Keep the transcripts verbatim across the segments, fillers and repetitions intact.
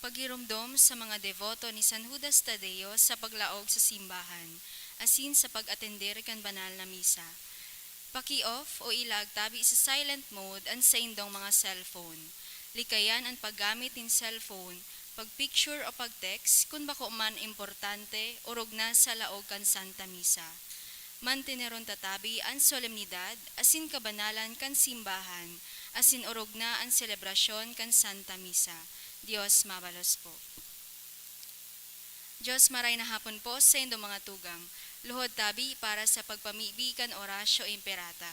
Paghiromdom sa mga deboto ni San Judas Tadeo sa paglaog sa simbahan, asin sa pag-atender kan banal na misa. Paki-off o ilag tabi sa silent mode an saindong mga cellphone. Likayan an paggamit nin cellphone, pag-picture o pag-text kun bako man importante, orog na sa laog kan Santa Misa. Manteneron ta tabi an solemnidad asin kabanalan kan simbahan, asin orog na an selebrasyon kan Santa Misa. Dios mabalos po. Dios, maray na hapon po sa indong mga tugang. Luhod tabi para sa pagpamibi kan Oratio Imperata.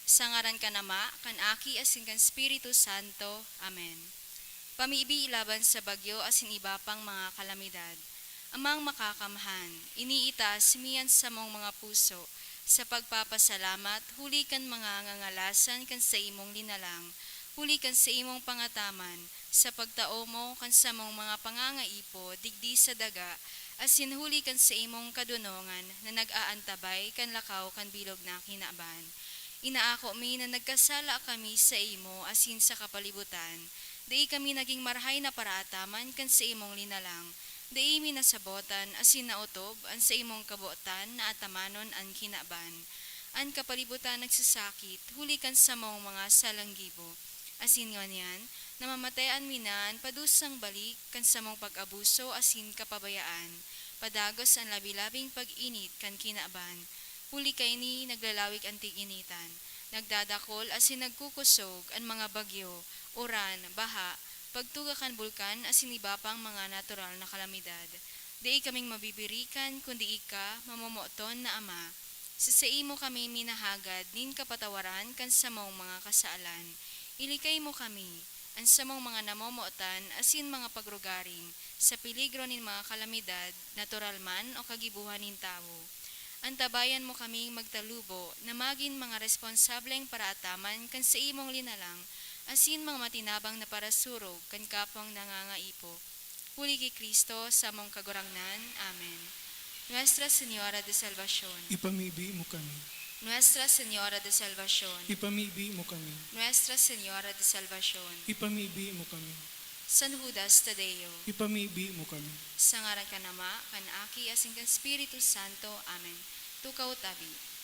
Sa ngaran kan Ama, kan Aki, asin kan Espiritu Santo. Amen. Pamibi laban sa bagyo asin iba pang mga kalamidad. Amang Makakamhan, iniitaas mi an samong mga puso sa pagpapasalamat huli kan mga ngangalasan kan saimong linalang, huli kan saimong pangataman, sa pagtao mo kan samong mga pangangaipo digdi sa daga, asin huli kan saimong kadonongan na nag-aantabay kan lakaw kan bilog na kinaban. Inaako mi na nagkasala kami saimo asin sa kapalibutan. Dai kami nagin marahay na paraataman kan saimong linalang. Dai mi nasabotan asin naotob an saimong kabotan na atamanon an kinaban. An kapalibutan nagsasakit huli kan samong mga salanggibo. Asin ngunyan, namamatayan mi na an padusang balik kan samong pag-abuso asin kapabayaan, padagos an labi-labing pag-init kan kinaban. Huli kaini, naglalawig an tig-initan, nagdadakol asin nagkukusog an mga bagyo, uran, baha, pagtuga kan bulkan asin iba pang mga natural na kalamidad. Dai kaming mabibirikan kun dai ka, mamomoton na Ama. Sa saimo kami minahagad nin kapatawaran kan samong mga kasalan. Ilikay mo kami, an samong mga namomotan asin mga pagrugaring, sa peligro nin mga kalamidad, natural man o kagibohan nin tawo. Antabayan mo kaming magtalubo na magin mga responsableng paraataman kan saimong linalang asin mga matinabang na parasurog kan kapwang nangangaipo. Huli ki Cristo, samong Kagurangnan. Amen. Nuestra Señora de Salvacion. Ipamibi mo kami. Nuestra Señora de Salvacion. Ipamibi mo kami. Nuestra Señora de Salvacion. Ipamibi mo kami. San Judas Tadeo. Ipamibi mo kami. Sa ngaran kan Ama, kan Aki, asin kan Espiritu Santo. Amen. Tukaw tabi.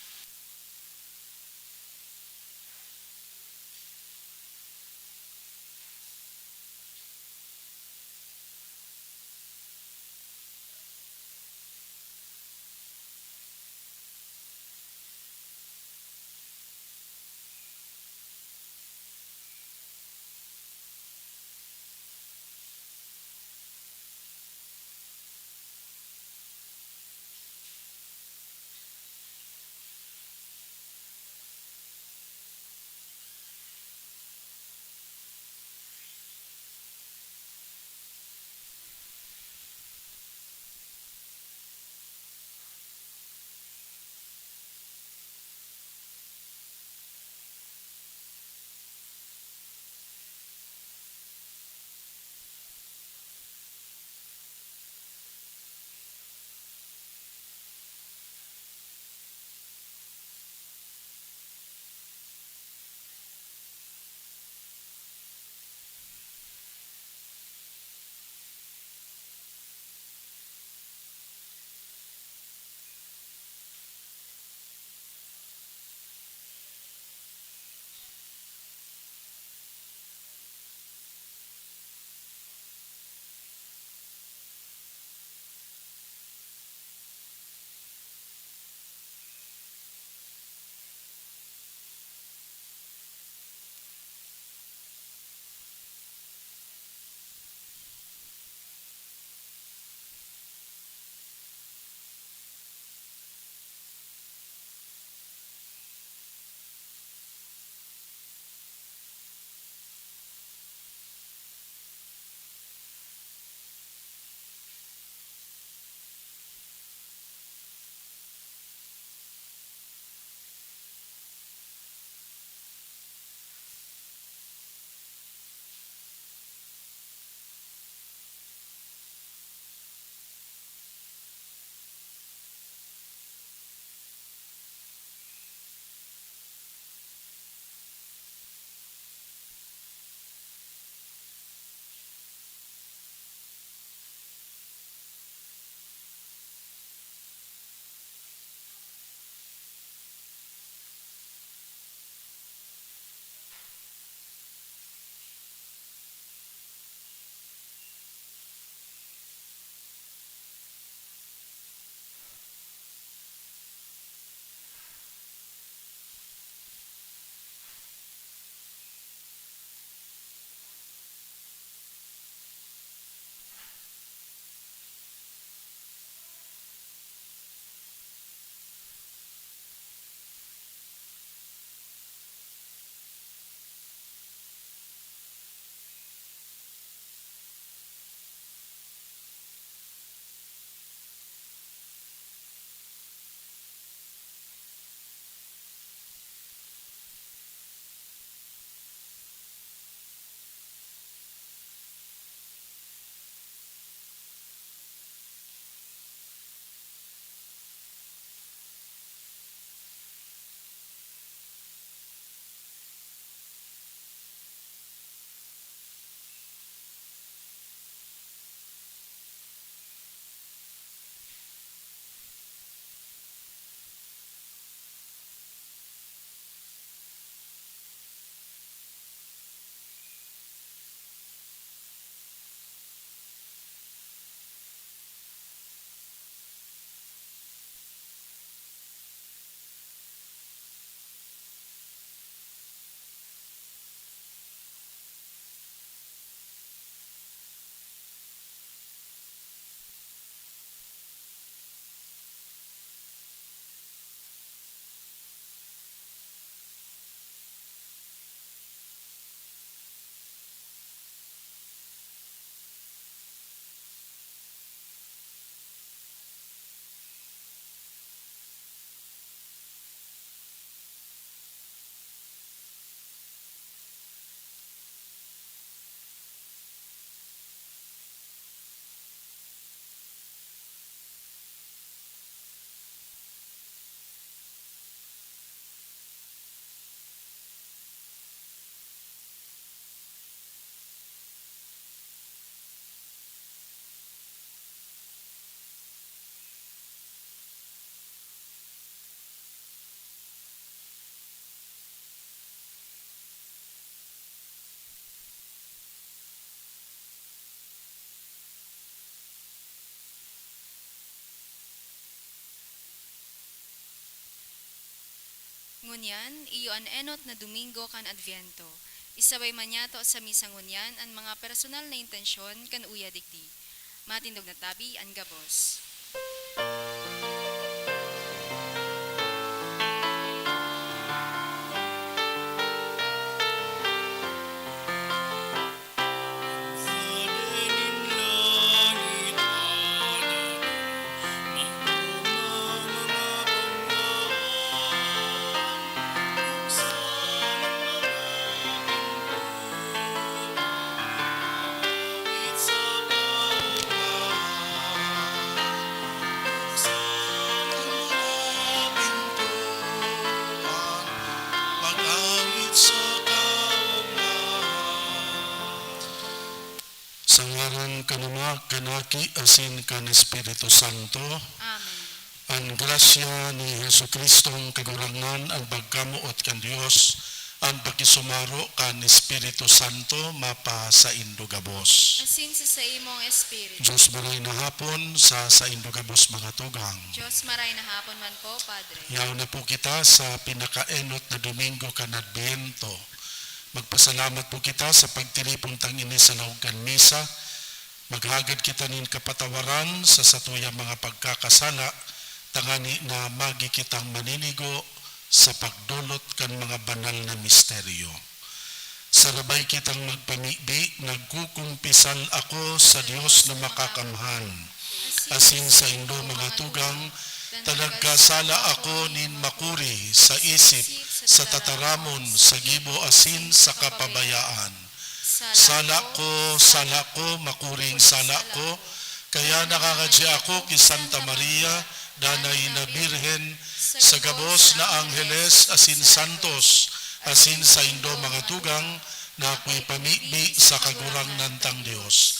Ngunyan, iyo an enot na Domingo kan Adviento. Isabay man niyato sa misa ngunyan an mga personal na intensyon kan uya digdi. Matindog na tabi an gabos. Sa ngaran kan Ama, kan Aki, asin kan Espiritu Santo. Amen. An grasya ni Jesu-Cristong Kagurangnan, an pagkamoot kan Dios, an pakisumaro kan Espiritu Santo mapasaindo gabos. Asin sa saimong espiritu. Dios maray na hapon sa saindo gabos mga tugang. Dios maray na hapon man po, Padre. Yaon na po kita sa pinakaenot na Domingo kan Adbiento. Magpasalamat po kita sa pagtiripon tang ini sa laog kan misa. Maghagad kita nin kapatawaran sa satuyang mga pagkakasala, tangani na magi kitang maninigo sa pagdolot kan mga banal na misteryo. Sarabay kitang magpamibi, nagkukumpisal ako sa Dios na makakamhan, asin saindo mga tugang, ta nagkasala ako nin makuri sa isip, sa tataramon, sa gibo asin sa kapabayaan. Sala ko, sala ko, makuring sala ko, kaya nangangadi ako ki Santa Maria, danay na Birhen, sa gabos na angheles asin santos, asin saindo mga tugang, na ako'y pamibi sa Kagurangnan tang Dios.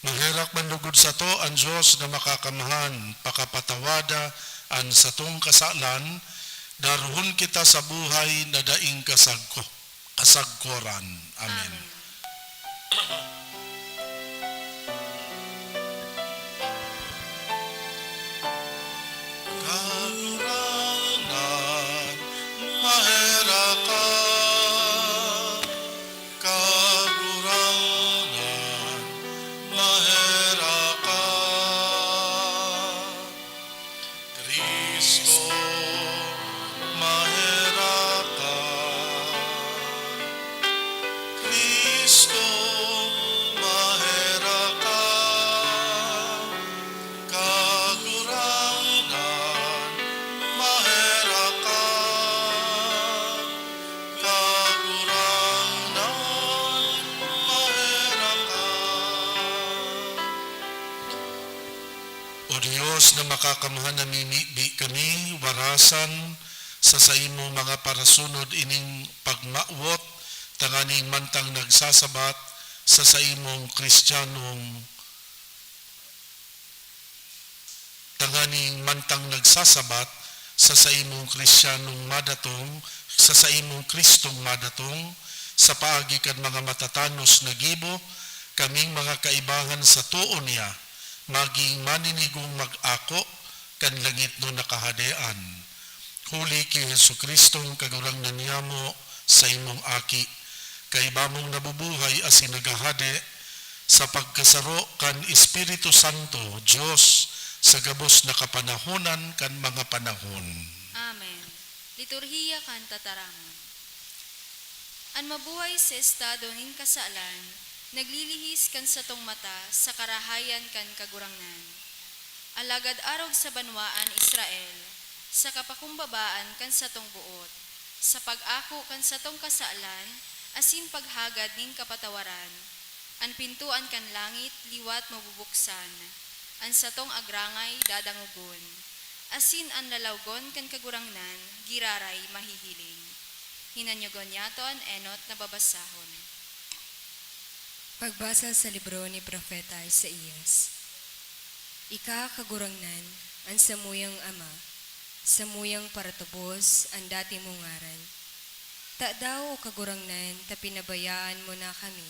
Maherak man lugod sato an Dios na makakamhan, pakapatawada an satong kasalan, darhon kita sa buhay na daing kasagko-, kasagkoran. Amen. Amen. Kagurangnan, maherak ka. Kagurangnan, maherak ka. Cristo, maherak ka. Cristo, maherak ka. Kagurangnan, maherak ka. Kagurangnan, maherak ka. O Dios na makakamhan, namimibi kami, warasan sa saimong mga parasunod ining pagmawot, tanganing mantang nagsasabat sa saimong Kristiyanong, tanganing mantang nagsasabat sa saimong Kristiyanong madatong, sa saimong Kristong madatong, sa paagi kan mga matatanos na gibo, kaming mga kaibahan sa too niya, magin maninigong mag-ako kan langitnon na Kahadean. Huli ki Jesu-Cristong Kagurangnan niyamo, saimong Aki, kaiba mong nabubuhay asin naghahade sa pagkasaro kan Espiritu Santo, Dios, sa gabos na kapanahonan kan mga panahon. Amen. Liturhiya kan Tataramon. An mabuhay sa estado nin kasalan naglilihis kan satong mata sa karahayan kan Kagurangnan. Alagad arog sa banwaan Israel, sa kapakumbabaan kan satong boot, sa pag-ako kan satong kasalan asin paghagad nin kapatawaran, an pintoan kan langit liwat mabubuksan, an satong agrangay dadangogon, asin an lalawgon kan Kagurangnan giraray mahihiling. Hinanyogon niyato an enot na babasahon. Pagbasa sa libro ni Propeta Isaias. Ika, Kagurangnan, an samuyang Ama, samuyang paratubos an dati mong ngaran. Tadaw, O Kagurangnan, ta pinabayaan mo na kami?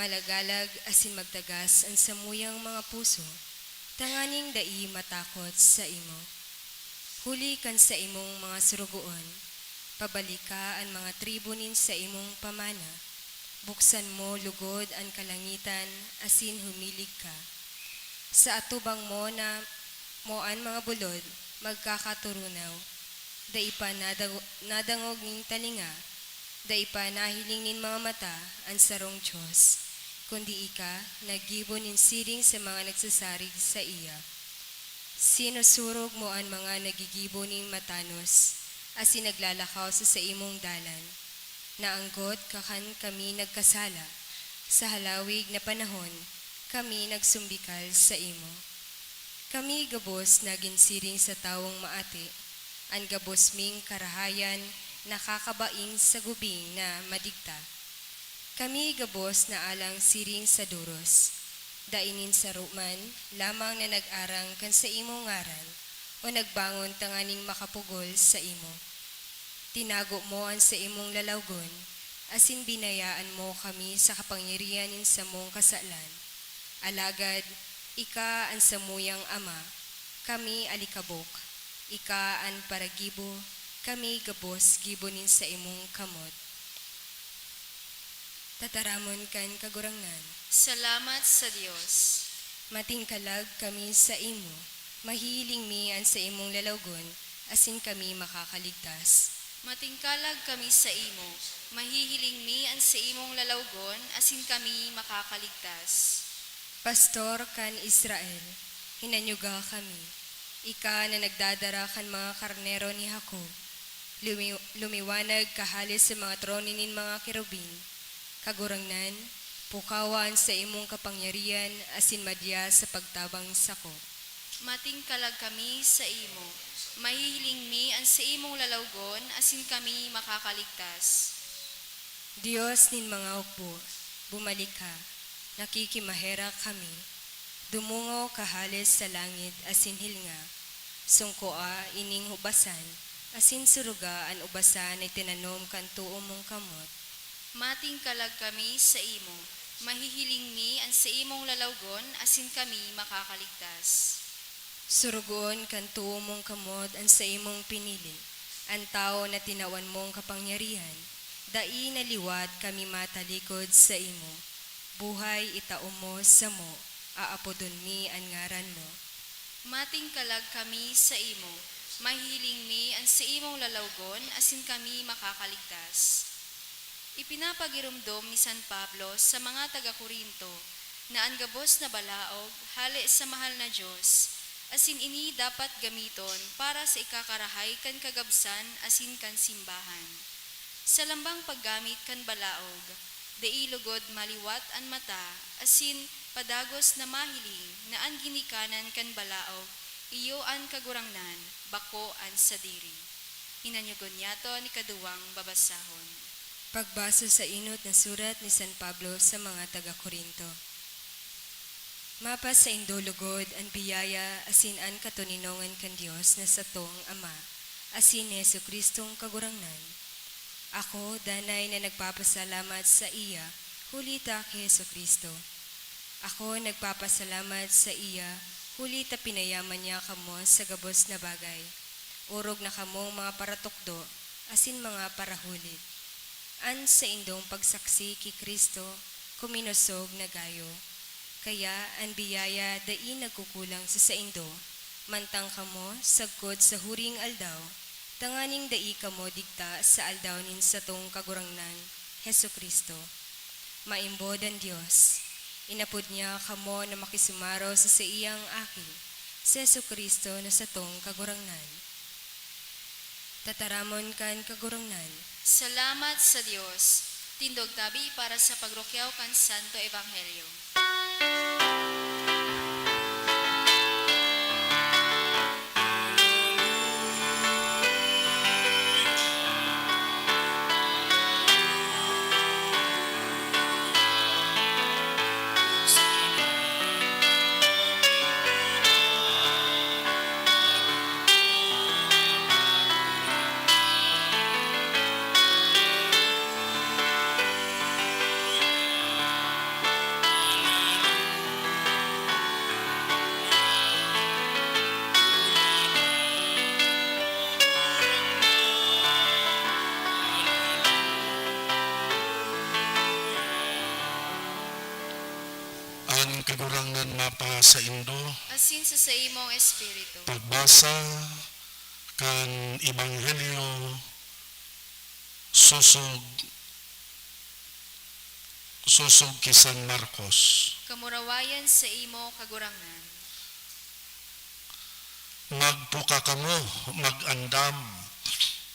Malagalag asin magtagas an samuyang mga puso, tanganing dai matakot saimo. Huli kan saimong mga sorogoon, Pabalika an mga tribu nin saimong pamana. Buksan mo logod an kalangitan asin humilig ka. Sa atubang mo na mo an mga bulod magkakaturunaw. Dai pa nadago-, nadangog nin talinga, dai pa nahiling nin mga mata an sarong Dios, kundi ika naggibo nin siring sa mga nagsasarig saiya. Sinusurog mo an mga naggigibo nin matanos, asin naglalakaw sa saimong dalan. Naanggot ka kan kami nagkasala, sa halawig na panahon kami nagsumbikal saimo. Kami gabos nagin siring sa tawong maati, an gabos ming karahayan nakakabaing sa gubing na madigta. Kami gabos na alang siring sa doros. Dai nin saro man lamang na nag-arang kan saimong ngaran o nagbangon tanganing makapugol saimo. Tinago mo an saimong lalawgon, asin binayaan mo kami sa kapangyarihan nin samong kasalan. Alagad ika an samuyang Ama, kami alikabok. Ika an paragibo, kami gabos gibo nin saimong kamot. Tataramon kan Kagurangnan. Salamat sa Dios. Matingkalag kami saimo. Mahihiling mi an saimong lalawgon, asin kami makakaligtas. Matingkalag kami saimo. Mahihiling mi an saimong lalawgon, asin kami makakaligtas. Pastor kan Israel, hinanyuga kami. Ika na nagdadara kan mga karnero ni Jacob. Lumi-, lumiwanag ka hale sa mga trono nin mga kerubin. Kagurangnan, pukawa an saimong kapangyarihan asin madya sa pagtabang sako. Matingkalag kami saimo. Mahihiling mi an saimong lalawgon asin kami makakaligtas. Dios nin mga hukbo, bumalik ka. Nakikimaherak kami. Dumungaw ka hale sa langit asin hilinga. Sungkoa ining hubasan, asin suruga an ubasan na itinanom kan too mong kamot. Matingkalag kami saimo. Mahihiling mi an saimong lalawgon asin kami makakaligtas. Surugoon kan too mong kamot an saimong pinili, an tawo na tinawan mong kapangyarihan. Dai na liwat kami matalikod saimo. Buhay itao mo samo, aapodon mi an ngaran mo. Matingkalag kami saimo. Mahihiling mi an saimong lalawgon asin kami makakaligtas. Ipinapagiromdom ni San Pablo sa mga taga Corinto na an gabos na balaog hale sa mahal na Dios, asin ini dapat gamiton para sa ikakarahay kan kagabsan asin kan simbahan. Sa lambang paggamit kan balaog, dai lugod maliwat an mata, asin padagos na mahiling na an ginikanan kan balaog iyo an Kagurangnan, bako an sadiri. Hinanyugon niyato an ikaduwang babasahon. Pagbasa sa enot na surat ni San Pablo sa mga taga Corinto. Mapasaindo lugod an biyaya asin an katoninongan kan Dios na satong Ama asin ni Jesu-Cristong Kagurangnan. Ako danay na nagpapasalamat saiya huli ta ki Jesu-Cristo. Ako nagpapasalamat saiya huli ta pinayaman niya kamo sa gabos na bagay, orog na kamong mga paratukdo asin mga parahulit. An saindong pagsaksi ki Cristo kuminosog na gayo. Kaya an biyaya dai nagkukulang sa saindo, mantang kamo sagkod sa huring aldaw, tanganing dai kamo digta sa aldaw nin satong Kagurangnan, Jesu-Cristo. Maimbod an Dios. Inapod niya kamo na makisumaro sa saiyang Aki, si Jesu-Cristo na satong Kagurangnan. Tataramon kan Kagurangnan. Salamat sa Dios. Tindog tabi para sa pagrukyaw kan Santo Ebanghelyo. Saindo. Asin sa saimong espiritu. Pagbasa kan Ebanghelyo sosog, sosog ki San Marcos. Kamurawayan sa imo, Kagurangnan. Magpuka kamo, mag-andam,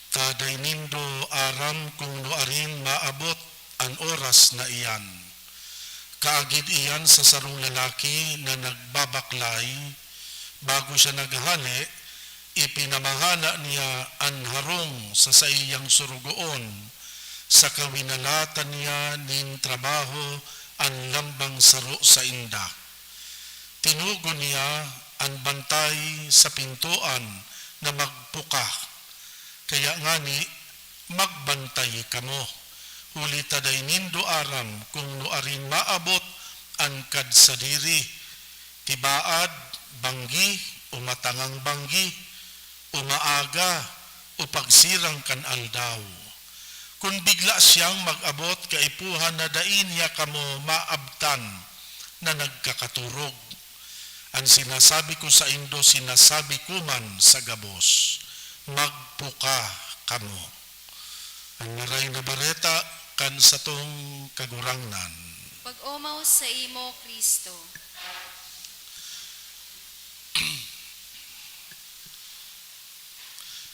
ta dai nindo aram kung nuarin maabot an oras na iyan. Kaagid iyan sa sarong lalaki na nagbabaklay. Bago siya naghale, ipinamahala niya an harong sa saiyang sorogoon, saka winalatan niya nin trabaho an lambang saro sainda. Tinugon niya an bantay sa pintoan na magpuka. Kaya ngani, magbantay kamo, huli ta dai nindo aram kung nuarin maabot an kadsadiri. Tibaad, banggi, o matangang banggi, o maaga, o pagsirang kan aldaw. Kun bigla siyang mag-abot, kaipuhan na dai niya kamo maabtan na nagkakaturog. An sinasabi ko saindo, sinasabi ko man sa gabos, magpuka kamo. An Maray na Bareta kan satong Kagurangnan. Pag-omaw sa imo, Cristo.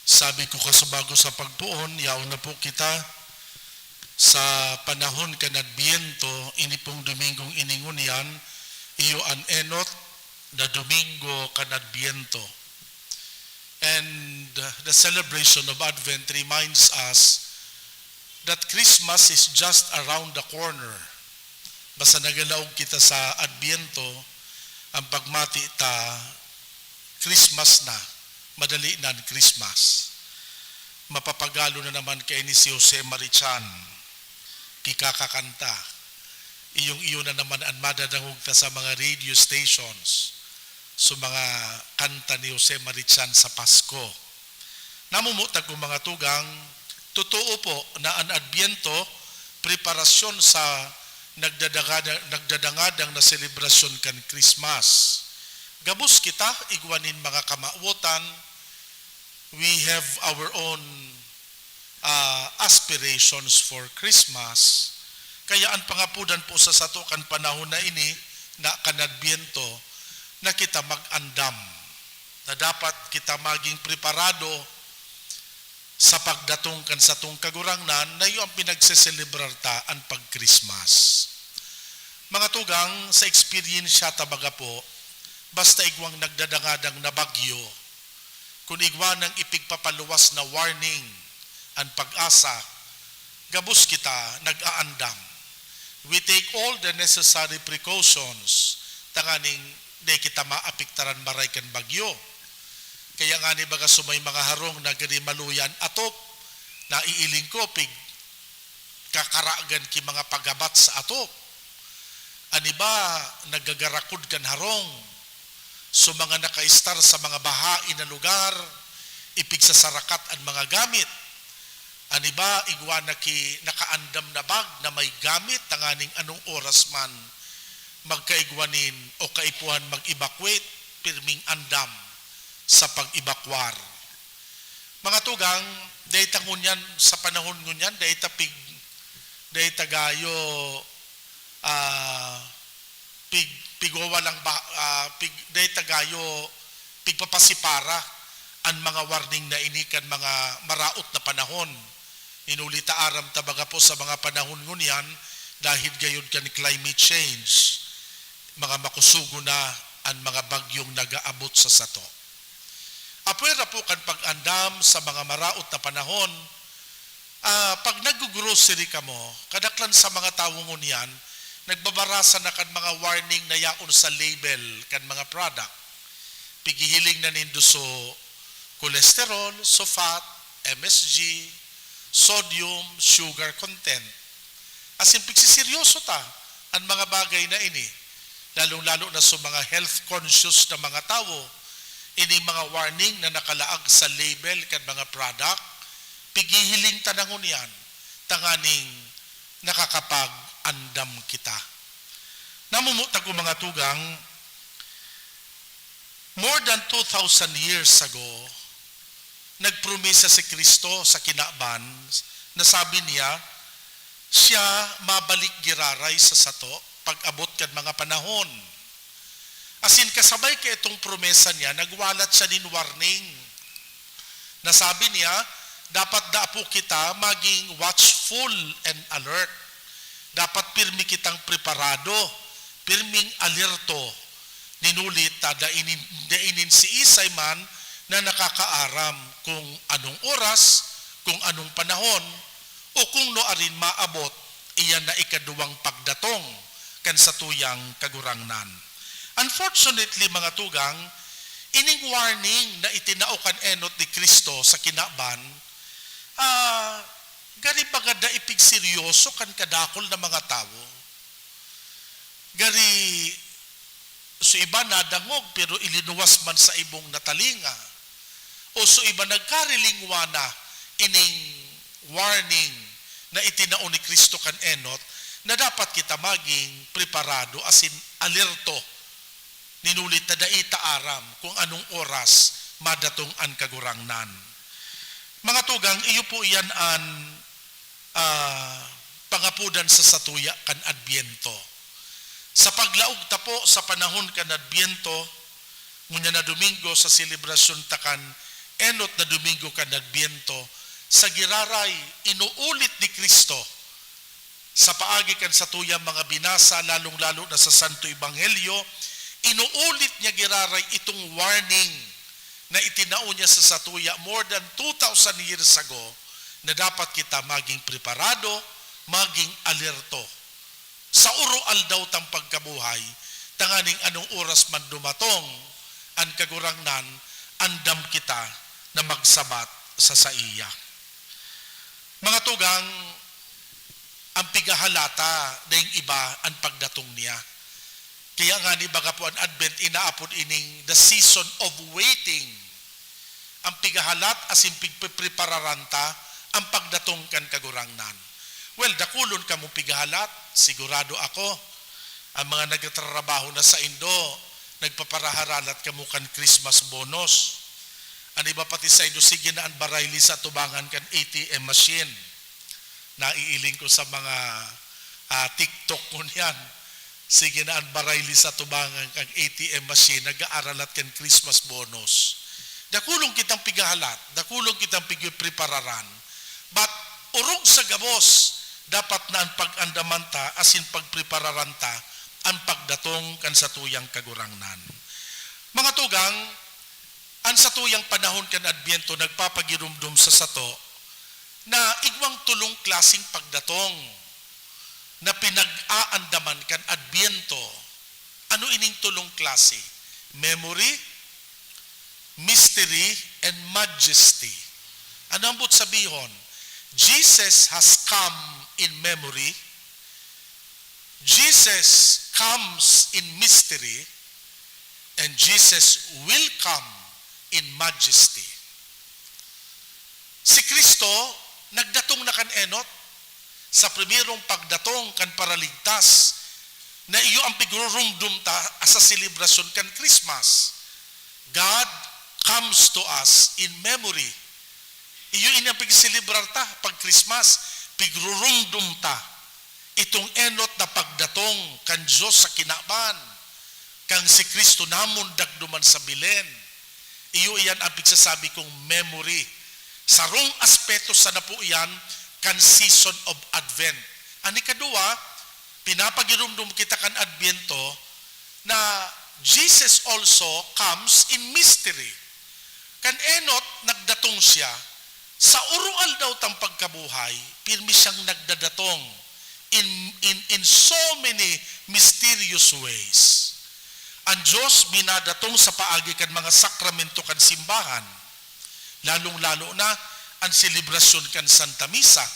Sabi ko kasubago sa pagpoon, yaon na po kita sa panahon kan Adbyento, ini pong Domingong ini ngunyan, iyo an enot na Domingo kan Adbyento. And uh, the celebration of Advent reminds us that Christmas is just around the corner. Basta nagalaog kita sa Adbyento, ang pagmati ta, Christmas na, madali na an Christmas. Mapapagalo na naman kaini si Jose Marichan, ki kakakanta. Iyong-iyo na naman an madadangog ta sa mga radio stations, sa mga kanta ni Jose Marichan sa Pasko. Namumuta ko, mga tugang, totoo po na an Adbyento, preparasyon sa nagdadangada-, nagdadangadang na selebrasyon kan Christmas. Gabos kita, igwa nin mga kamawotan, we have our own, ah, aspirations for Christmas. Kaya an pangapodan po sa sato kan panahon na ini, na kan Adbyento, na kita mag-andam, na dapat kita maging preparado sa pagdatong kan satong Kagurangnan, na iyo an pinagseselebrar ta, an pag-Christmas. Mga tugang, sa eksperyensya ta baga po, basta igwang nagdadangadang na bagyo, kun igwa nang ipigpapaluwas na warning an PAGASA, gabos kita nag-aandam. We take all the necessary precautions tanganing di kita maapektaran maray kan bagyo. Kaya ngani baga sa may mga harong na gani maluya an atop, naiiling ko, pig-, kakaragan ki mga paghabat sa atop. An iba, naggagarakod kan harong. So, mga nakaistar sa mga bahain na lugar, ipigsasarakat an mga gamit. An iba, igwa na ki nakaandam na bag na may gamit, tanganing anong oras man magkaigwa nin o kaipuhan mag-evacuate, pirming andam sa pag-ebakwar. Mga tugang, dai ta ngunyan, sa panahon ngunyan, dai ta pig-, dai ta gayo, ah, pig-, pigwawalang ba-, ah, pig-, dai ta gayo pigpapasipara an mga warning na ini kan mga maraot na panahon. Huli ta aram ta baga po sa mga panahon ngunyan, dahil gayod kan climate change, mga makusugo na an mga bagyong nagaabot sa sato. Apwera po kan pag-andam sa mga maraot na panahon, ah, pag nag-grocery kamo, kadaklan sa mga tawo ngunyan, nagbabarasa na kan mga warning na yaon sa label kan mga product. Pighihiling na nindo so cholesterol, so fat, M S G, sodium, sugar content. Asin pigsiseryoso ta an mga bagay na ini, lalong-lalo na sa mga health conscious na mga tawo. Ini mga warning na nakalaag sa label kan mga product, pighihiling ta na ngunyan tanganing nakakapag-andam kita. Namumuta ko, mga tugang, More than two thousand years ago, nagpromesa si Cristo sa kinaban na sabi niya, siya mabalik giraray sa sato pag-abot kan mga panahon. Asin kasabay kaitong promesa niya, nagwalat siya nin warning. Na sabi niya, dapat daa po kita maging watchful and alert. Dapat pirmi kitang preparado, pirming alerto. Ninuli ta dai nin, dai nin siisay man na nakakaaram kung anong oras, kung anong panahon, o kung nuarin maabot iyan na ikaduwang pagdatong kan satuyang Kagurangnan. Unfortunately, mga tugang, ining warning na itinao kan enot ni Cristo sa kinaban, ah, gari baga dai pigseryoso kan kadakul na mga tawo. Gari, so iba nadangog, pero ilinuwas man sa ibong na talinga. O so iba nagkarilingwa na ining warning na itinao ni Cristo kan enot na dapat kita maging preparado asin alerto, ninuli ta dai ta aram kung anong oras madatong an Kagurangnan. Mga tugang, iyo po iyan an, ah, pangapodan sa satuya kan Adbyento. Sa paglaog ta po sa panahon kan Adbyento, ngunyan na Domingo sa selebrasyon ta kan enot na Domingo kan Adbyento, sa giraray, inuulit ni Cristo sa paagi kan satuyang mga binasa, lalong-lalo na sa Santo Ebanghelyo, inuulit niya giraray itong warning na itinao niya sa satuya more than two thousand years ago, na dapat kita maging preparado, maging alerto sa oro-aldaw tang pagkabuhay, tanganing anong oras man dumatong an Kagurangnan, andam kita na magsabat sa saiya. Mga tugang, ang pigahalata daing iba an pagdatong niya. Kaya ngani, baga po an Advent, inaapod ining the season of waiting. Ang pigahalat asin pigpeprepararan ta ang pagdatong kan Kagurangnan. Well, dakulon kamong pigahalat, sigurado ako. Ang mga nagtatrabaho na saindo, nagpaparaharalat kamo kan Christmas bonus. An iba pati saindo, sige na an barayli sa atubangan kan A T M machine. Naiiling ko sa mga, ah, TikTok ngunyan. Sige na an barayli sa atubangan kan A T M machine, nag-aaralat kan Christmas bonus. Dakulon kitang pigahalat, dakulon kitang pigprepararan. But orog sa gabos, dapat na an pag-andaman ta asin pagprepararan ta an pagdatong kan satuyang Kagurangnan. Mga tugang, an satuyang panahon kan Adbyento nagpapagiromdom sa sato na igwang tolong klaseng pagdatong na pinag-aandaman kan Adbyento. Ano ining tolong klase? Memory, mystery, and majesty. Ano ambot sabihon? Jesus has come in memory, Jesus comes in mystery, and Jesus will come in majesty. Si Cristo nagdatong na kan enot sa primerong pagdatong kan Paraligtas, na iyo ang pigrurumdom ta sa selebrasyon kan Christmas. God comes to us in memory. Iyo ini ang pigselebrar ta pag Christmas, pigrurumdom ta itong enot na pagdatong kan Dios sa kinaban, kan si Cristo namon dagdoman sa Belen. Iyo iyan ang pigsasabi kong memory. Sarong aspeto sana po iyan kan season of Advent. An ikaduwa, pinapagiromdom kita kan Adbyento na Jesus also comes in mystery. Kan enot, nagdatong siya, sa oro-aldaw tang pagkabuhay, pirmi siyang nagdadatong in, in, in so many mysterious ways. An Dios minadatong sa paagi kan mga sakramento kan simbahan, lalong-lalo na an selebrasyon kan Santa Misa.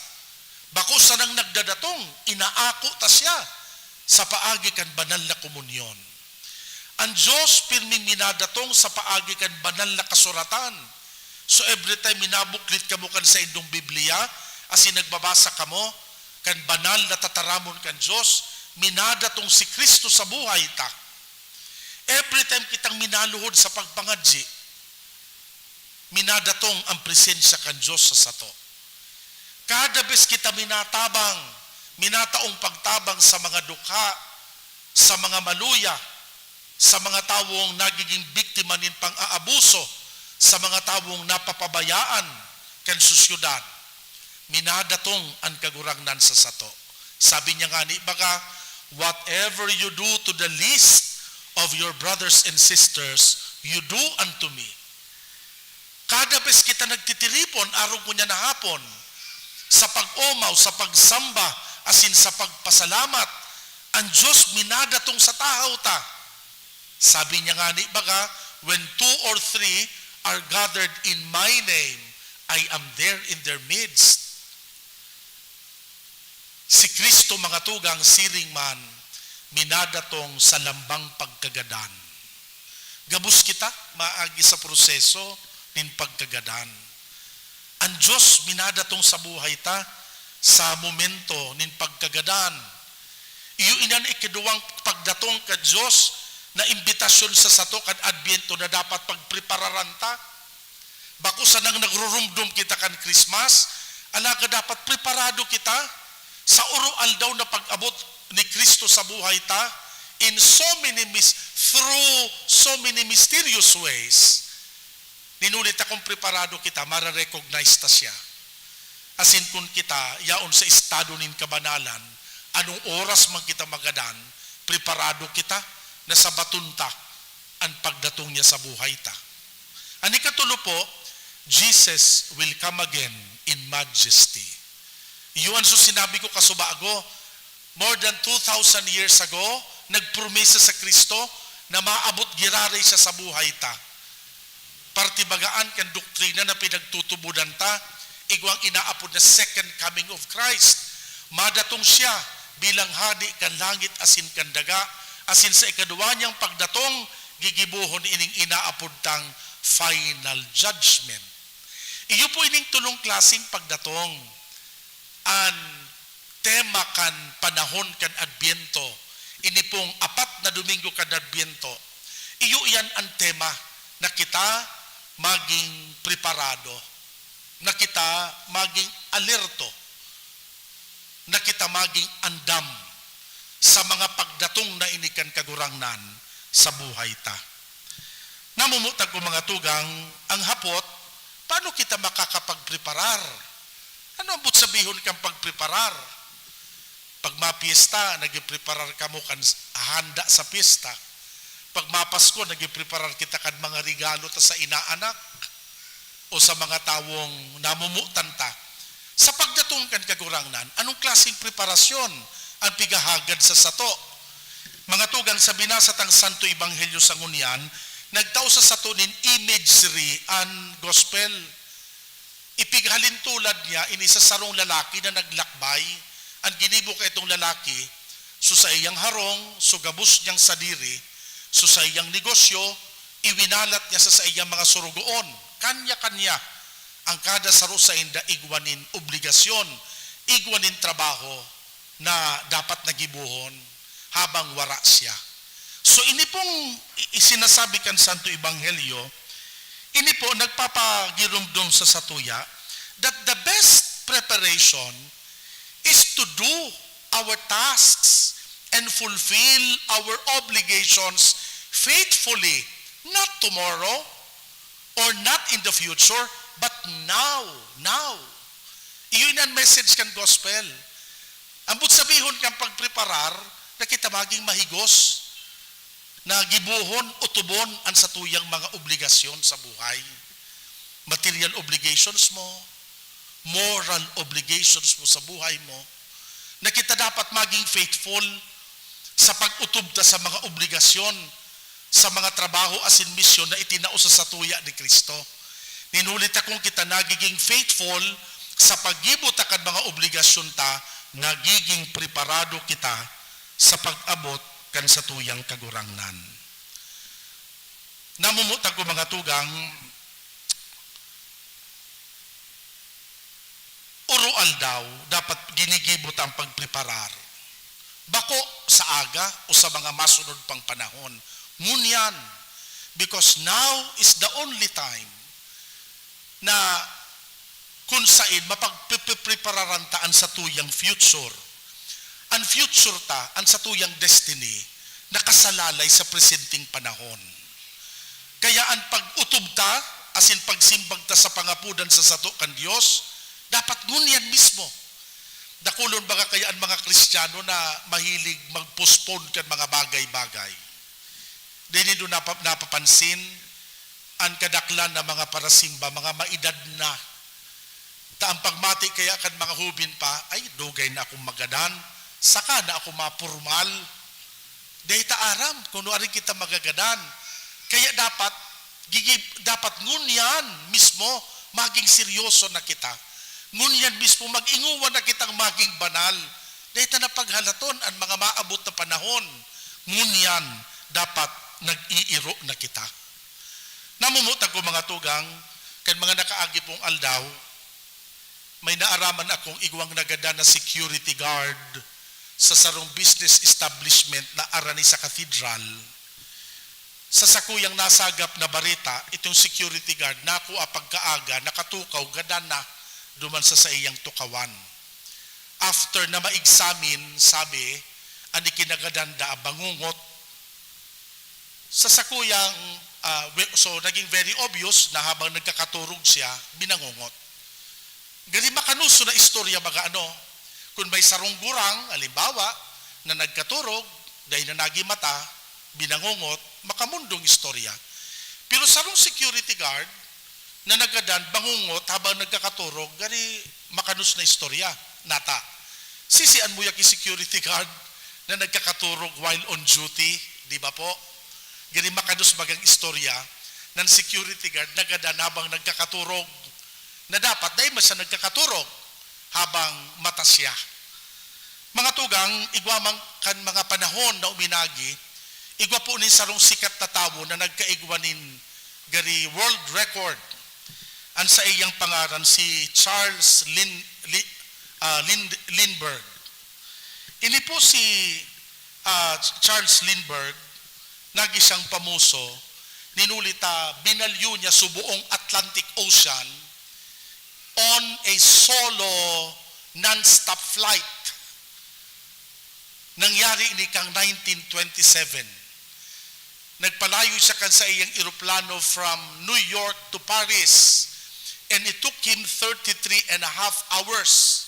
Bako sanang nagdadatong, inaako ta siya sa paagi kan banal na komunyon. An Dios pirming minadatong sa paagi kan banal na kasuratan. So, every time minabuklit kamo kan saindong Biblia, asin nagbabasa kamo kan banal na tataramon kan Dios, minadatong si Cristo sa buhay ta. Every time kitang minaluhod sa pagpangadyi, minadatong ang presensya kan Dios sa sato. Kada bes kita minatabang, minataong pagtabang sa mga dukha, sa mga maluya, sa mga tawong nagiging biktima nin pang-aabuso, sa mga tawong napapabayaan kan sosyedad, minadatong an Kagurangnan sa sato. Sabi niya ngani, baga, "Whatever you do to the least of your brothers and sisters, you do unto me." Kada bes kita nagtitiripon, arog ngunyan na hapon, sa pag-omaw, sa pagsamba, asin sa pagpasalamat, an Dios minadatong sa tahaw ta. Sabi niya ngani, baga, "When two or three are gathered in my name, I am there in their midst." Si Cristo, mga tugang, siring man, minadatong sa lambang pagkagadan. Gabos kita maagi sa proseso nin pagkagadan. An Dios minadatong sa buhay ta sa momento nin pagkagadan. Iyo iyan ikaduwang pagdatong kan Dios na imbitasyon sa sato kan Adbyento na dapat pagprepararan ta. Bako sanang nagrurumdom kita kan Christmas, alagad dapat preparado kita sa oro-aldaw na pag-abot ni Cristo sa buhay ta in so many mys-, through so many mysterious ways. Nin huli ta kun preparado kita, mare-recognize ta siya. Asin kun kita yaon sa estado nin kabanalan, anong oras man kita magadan, preparado kita, nasabaton ta an pagdatong niya sa buhay ta. An ikatulo po, "Jesus will come again in majesty." Iyo an so sinabi ko kasubago, more than two thousand years ago, nagpromesa sa Cristo na maabot giraray siya sa buhay ta. Parte bagaan kan doktrina na pinagtutubodan ta, igwang inaapod na Second Coming of Christ. Madatong siya bilang hade kan langit asin kan daga, asin sa ikaduwa niyang pagdatong, gigibohon ining inaapod tang final judgment. Iyo po ining tolong klaseng pagdatong. An tema kan panahon kan Adbyento, ini pong apat na Domingo kan Adbyento, iyo iyan an tema na kita maging preparado, na kita maging alerto, na kita maging andam sa mga pagdatong na ini kan Kagurangnan sa buhay ta. Namumutan ko, mga tugang, ang hapot, paano kita makakapagpreparar? Ano ang sabihon kan pagpreparar? Pag mapiyesta, nagpreparar kamo kan s-, handa sa piyesta. Pag mapasko, nagpreparar kita kan mga regalo ta sa inaanak o sa mga tawong namumutan ta. Sa pagdatong kan Kagurangnan, anong klaseng preparasyon ang pigahagad sa sato? Mga tugang, sa binasa tang Santo Ebanghelyo sa ngunyan, nagtao sa sato nin imagery an gospel. Ipighalintulad niya ini sa sarong lalaki na naglakbay. An ginibo kaitong lalaki, so saiyang harong, so gabos niyang sadiri, so saiyang negosyo, iwinalat niya sa saiyang mga sorogoon. Kanya-kanya, ang kada saro sainda igwa nin obligasyon, igwa nin trabaho na dapat na gibohon habang wara siya. So, ini pong i-, isinasabi kan Santo Ebanghelyo, ini po nagpapagiromdom sa satuya that the best preparation is to do our tasks and fulfill our obligations faithfully, not tomorrow or not in the future, but now, now. Iyo ini an message kan gospel. Ang sabihon kan pagpreparar na kita maging mahigos na gibohon o tubon an satuyang mga obligasyon sa buhay. Material obligations mo, moral obligations mo sa buhay mo, na kita dapat maging faithful sa pag-otob ta sa mga obligasyon, sa mga trabaho asin misyon na itinao sa satuya ni Cristo. Nin huli ta kun kita nagiging faithful sa paggibo ta kan mga obligasyon ta, nagiging preparado kita sa pag-abot kan satuyang Kagurangnan. Namumutan ko, mga tugang, oro-aldaw dapat ginigibo ta ang pagpreparar. Bako sa aga o sa mga masunod pang panahon, Ngunyan, because now is the only time na kun saen mapagpipiprepararan ta an satuyang future. An future ta, an satuyang destiny, nakasalalay sa presenteng panahon. Kaya an pag-otob ta, asin pagsimbag ta sa pangapodan sa sato kan Dios, dapat ngunyan mismo. Dakulon baga kaya an mga Kristiyano na mahilig mag-postpone kan mga bagay-bagay. Di nindo napa-, napapansin an kadaklan na mga parasimba, mga maedad na. Ta ang pagmati kaya kan mga hubin pa, "Ay, dugay na akong magadan, saka na ako mapurmal." Dai ta aram kung nuarin kita magagadan. Kaya dapat, gigi-, dapat ngunyan mismo, maging seryoso na kita. Ngunyan mismo, mag-ingowa na kitang maging banal. Dai ta na paghalaton an mga maabot na panahon. Ngunyan, dapat nag-iiro na kita. Namumuta ko, mga tugang, kan mga nakaagi pong aldaw, may naaraman akong igwang nagadan na security guard sa sarong business establishment na arani sa cathedral. Sa sakuyang nasagap na bareta, itong security guard, nakua pagkaaga, nakatukaw, gadan na duman sa saiyang tukawan. After na ma-examine, sabi, an ikinagadan da, bangungot. Sa sakuyang, ah, we-, so, naging very obvious na habang nagkakaturog siya, binangungot. Gari makanoso na istorya baga ano, kun may sarong gurang, halimbawa, na nagkaturog, dai na nagimata, binangungot, makamundong istorya. Pero sarong security guard na nagadan, bangungot habang nagkakaturog, gari makanos na istorya. Nata, sisian mo ya ki security guard na nagkakaturog while on duty, di ba po? Gari makanos bagang istorya ng security guard nagadan habang nagkakaturog, na dapat dai man siya nagkakaturog habang mata siya. Mga tugang, igwa man kan mga panahon na uminagi, igwa po nin sarong sikat na tawo na nagkaigwa nin gari world record. An saiyang pangaran si Charles Lin-, Li-, ah, Lind-, Lindbergh. Ini po si, ah, Charles Lindbergh, nagi siyang pamuso, ninuli ta binalyo niya so buong Atlantic Ocean on a solo non-stop flight. Nangyari ini kang nineteen twenty-seven. Nagpalayo siya kan saiyang eroplano from New York to Paris, and it took him thirty-three and a half hours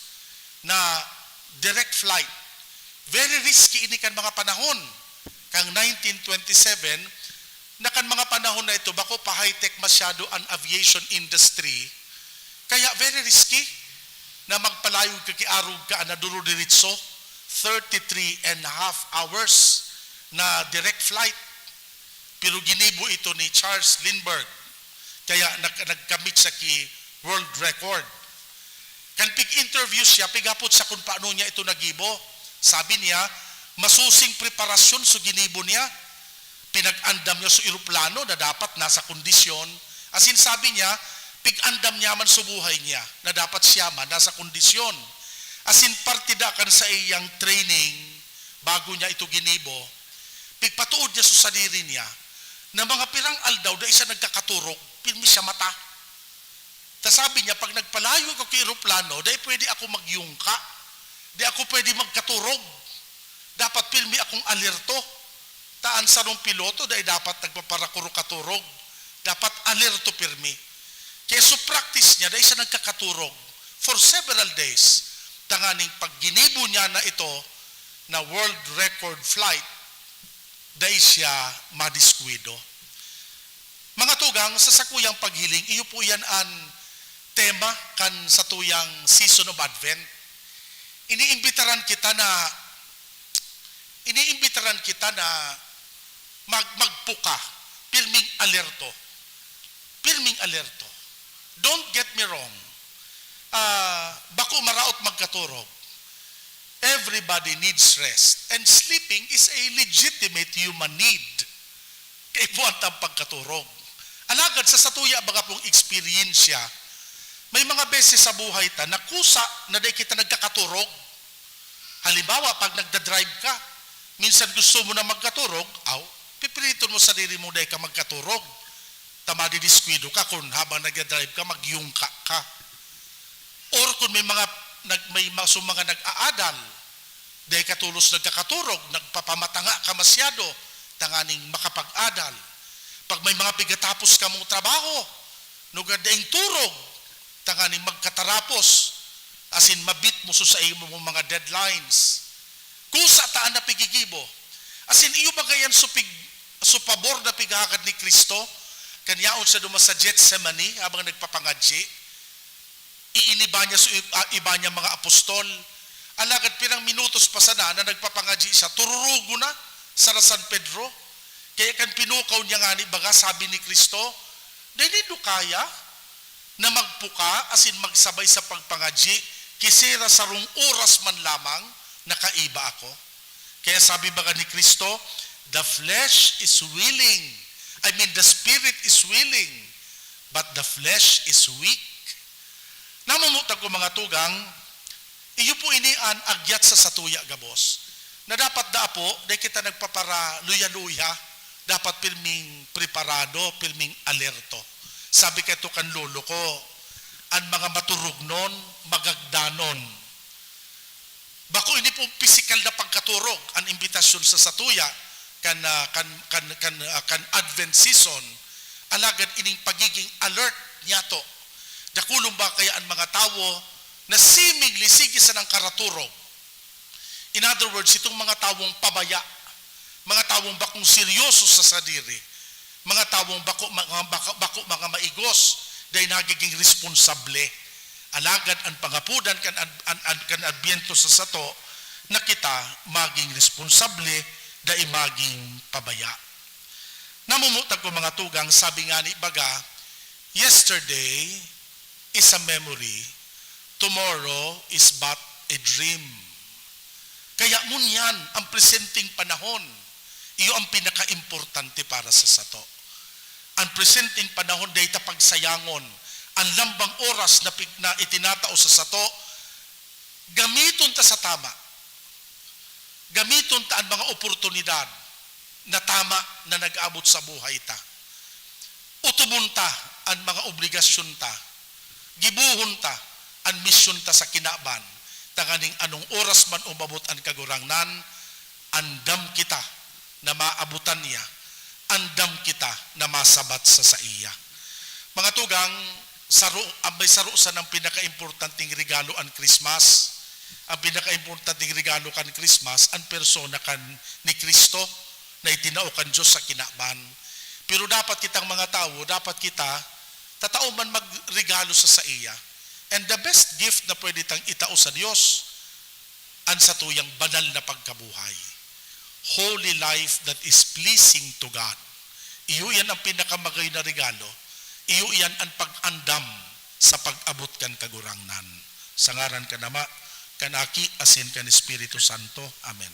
na direct flight. Very risky ini kan mga panahon kang nineteen twenty-seven, na kan mga panahon na ito, bako pa high-tech masyado an aviation industry, kaya very risky na magpalayog ka ki arog ka na duro-diritso, thirty-three and a half hours na direct flight. Pero ginibo ito ni Charles Lindbergh, kaya nag-, nagkamit siya ki world record. Kan pig-interview siya, pighapot siya kun paano niya ito nagibo. Sabi niya, masusing preparasyon so ginibo niya. Pinag-andam niya so eroplano na dapat nasa kondisyon. Asin sabi niya, pig-andam niya man so buhay niya na dapat siya man nasa kondisyon. Asin parte da kan saiyang training bago niya ito ginibo. Pigpatuod niya so sadiri niya na mga pirang aldaw dai siya nagkakaturog, pirmi siya mata. Ta sabi niya, "Pag nagpalayo ako ki eroplano, dai pwede ako magyungka. Di ako pwede magkaturog. Dapat pirmi akong alerto." Ta an sarong piloto, dai dapat nagpaparakuro katurog. Dapat alerto pirmi. Kaya so practice niya, dai siya nagkakaturog for several days. Tanganing pag ginibo niya na ito na world record flight, dai siya madiskuwido. Mga tugang, sa sakuyang paghiling, iyo po yan an tema kan satuyang Season of Advent. Iniimbitaran kita na, iniimbitaran kita na mag-, magpuka, pirming alerto. Pirming alerto. Don't get me wrong. Ah, bako maraot magkaturog. Everybody needs rest. And sleeping is a legitimate human need. Kaipuhan tang pagkaturog. Alagad sa satuya baga pong eksperyensya, may mga beses sa buhay ta, nakusa na dai kita nagkakaturog. Halimbawa, pag nagda-drive ka, minsan gusto mo na magkaturog, aw, Pipiliton mo sadiri mo, dai ka magkaturog. Ta madidiskuido ka kun habang nagda-drive ka, magyungka ka. Or kun may mga nag-, may mga, so mga nag-aadal, dai ka tolos nagkakaturog, nagpapamatanga ka masyado, tanganing makapag-adal. Pag may mga pigatapos kamong trabaho, nuga daing turog, tanganing magkatarapos, asin mabit mo so sa imo mga deadlines. Kusa ta an napigigibo. Asin iyo ba gayan supig-, supabor na pighagad ni Cristo? Kan yaon siya duman sa Gethsemane habang nagpapangadyi, iiniba niya so ib-, ah, iba niya mga apostol. Alagad pirang minutos pa sana na nagpapangadyi siya, tururugo na sa San Pedro. Kaya kan pinukaw niya ngani, baga sabi ni Cristo, "Dai nindo kaya na magpuka asin magsabay sa pagpangadyi, ki sira sarong oras man lamang na kaiba ako?" Kaya sabi baga ni Cristo, "The flesh is willing, I mean, the spirit is willing, but the flesh is weak." Namumuta ko, mga tugang, iyo po ini an agyat sa satuya gabos, na dapat daa po, dai kita nagpaparaluya-luya, dapat pirming preparado, pirming alerto. Sabi kaito kan lolo ko, "An mga maturognon, magagdanon." Bako ini po pisikal na pagkaturog, an imbitasyon sa satuya kan, ah, kan, kan, kan, ah, kan Advent season. Alagad ining pagiging alert niyato, dakulon ba kaya an mga tawo na seemingly sige sanang karaturog? In other words, itong mga tawong pabaya, mga tawong bakong seryoso sa sadiri, mga tawong bako, mga, bako, bako mga maigos, dai nagiging responsable. Alagad an pangapodan kan ad-, an, an, kan Adbyento sa sato na kita maging responsable, dai maging pabaya. Namumuta ko, mga tugang, sabi ngani baga, "Yesterday is a memory, tomorrow is but a dream." Kaya ngunyan, ang presenteng panahon, iyo ang pinakaimportante para sa sato. Ang presenteng panahon, dai ta pagsayangon. Ang lambang oras na pig-, na itinatao sa sato, gamiton ta sa tama. Gamiton ta an mga oportunidad na tama na nag-abot sa buhay ta. Utubon ta an mga obligasyon ta. Gibohon ta an misyon ta sa kinaban, tanganing anong oras man umabot an Kagurangnan, andam kita na maabotan niya, andam kita na masabat sa saiya. Mga tugang, saro, ang may saro sanang pinakaimportanteng regalo an Christmas. Ang pinakaimportanteng regalo kan Christmas, an persona kan ni Cristo na itinao kan Dios sa kinaban. Pero dapat kitang mga tawo, dapat kita tatao man magregalo sa saiya. And the best gift na pwede tang itao sa Dios, an satuyang banal na pagkabuhay. Holy life that is pleasing to God. Iyo iyan ang pinakamagayon na regalo. Iyo iyan an pag-andam sa pag-abot kan Kagurangnan. Sa ngaran kan Ama, kan Aki, asin kan Espiritu Santo. Amen.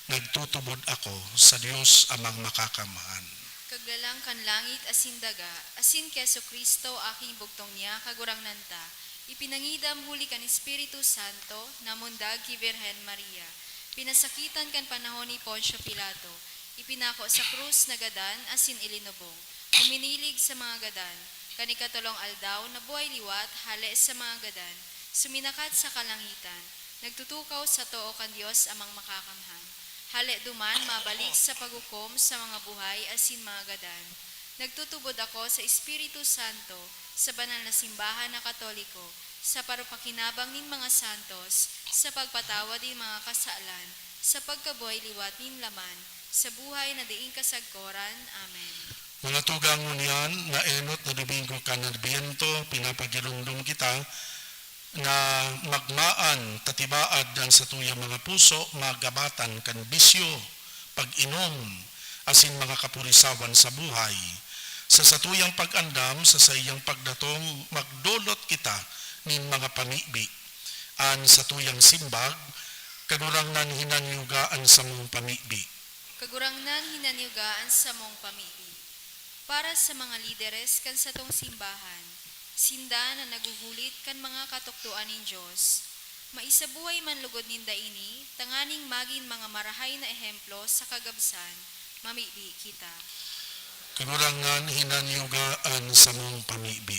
Nagtutubod ako sa Dios Amang Makakamhan. Kaglalang kan langit asin daga, asin ki Jesu-Cristo, aking bugtong niya, Kagurangnan ta, ipinangidam huli kan Espiritu Santo, namundag ki Birhen Maria, pinasakitan kan panahon ni Poncio Pilato, ipinako sa krus, nagadan, asin ilinubong, huminilig sa mga gadan, kan ikatolong aldaw, nabuhay liwat, hale sa mga gadan, suminakat sa kalangitan, nagtutukaw sa too kan Dios Amang Makakamhan. Hale duman, mabalik sa paghukom sa mga buhay asin mga gadan. Nagtutubod ako sa Espiritu Santo, sa banal na simbahan na Katoliko, sa parupakinabang nin mga santos, sa pagpatawad nin mga kasalan, sa pagkabuhay liwat nin laman, sa buhay na daing kasagkoran. Amen. Mga tugang, ngunyan na enot na Domingo kan Adbyento, pinapagiromdom kita na magmaan ta tibaad an satuyang mga puso, magabatan kan bisyo, pag-inom, asin mga kapurisawan sa buhay. Sa satuyang pag-andam sa saiyang pagdatong, magdolot kita nin mga pamibi. An satuyang simbag, Kagurangnan, hinanyuga an samong pamibi. Kagurangnan, hinanyuga an samong pamibi. Para sa mga lideres kan satong simbahan, sinda na naghuhulit kan mga katukdoan nin Dios, maisabuhay man lugod ninda ini tanganing magin mga marahay na ehemplo sa kagabsan, Mamibi kita. Kagurangnan, hinanyuga an samong pamibi.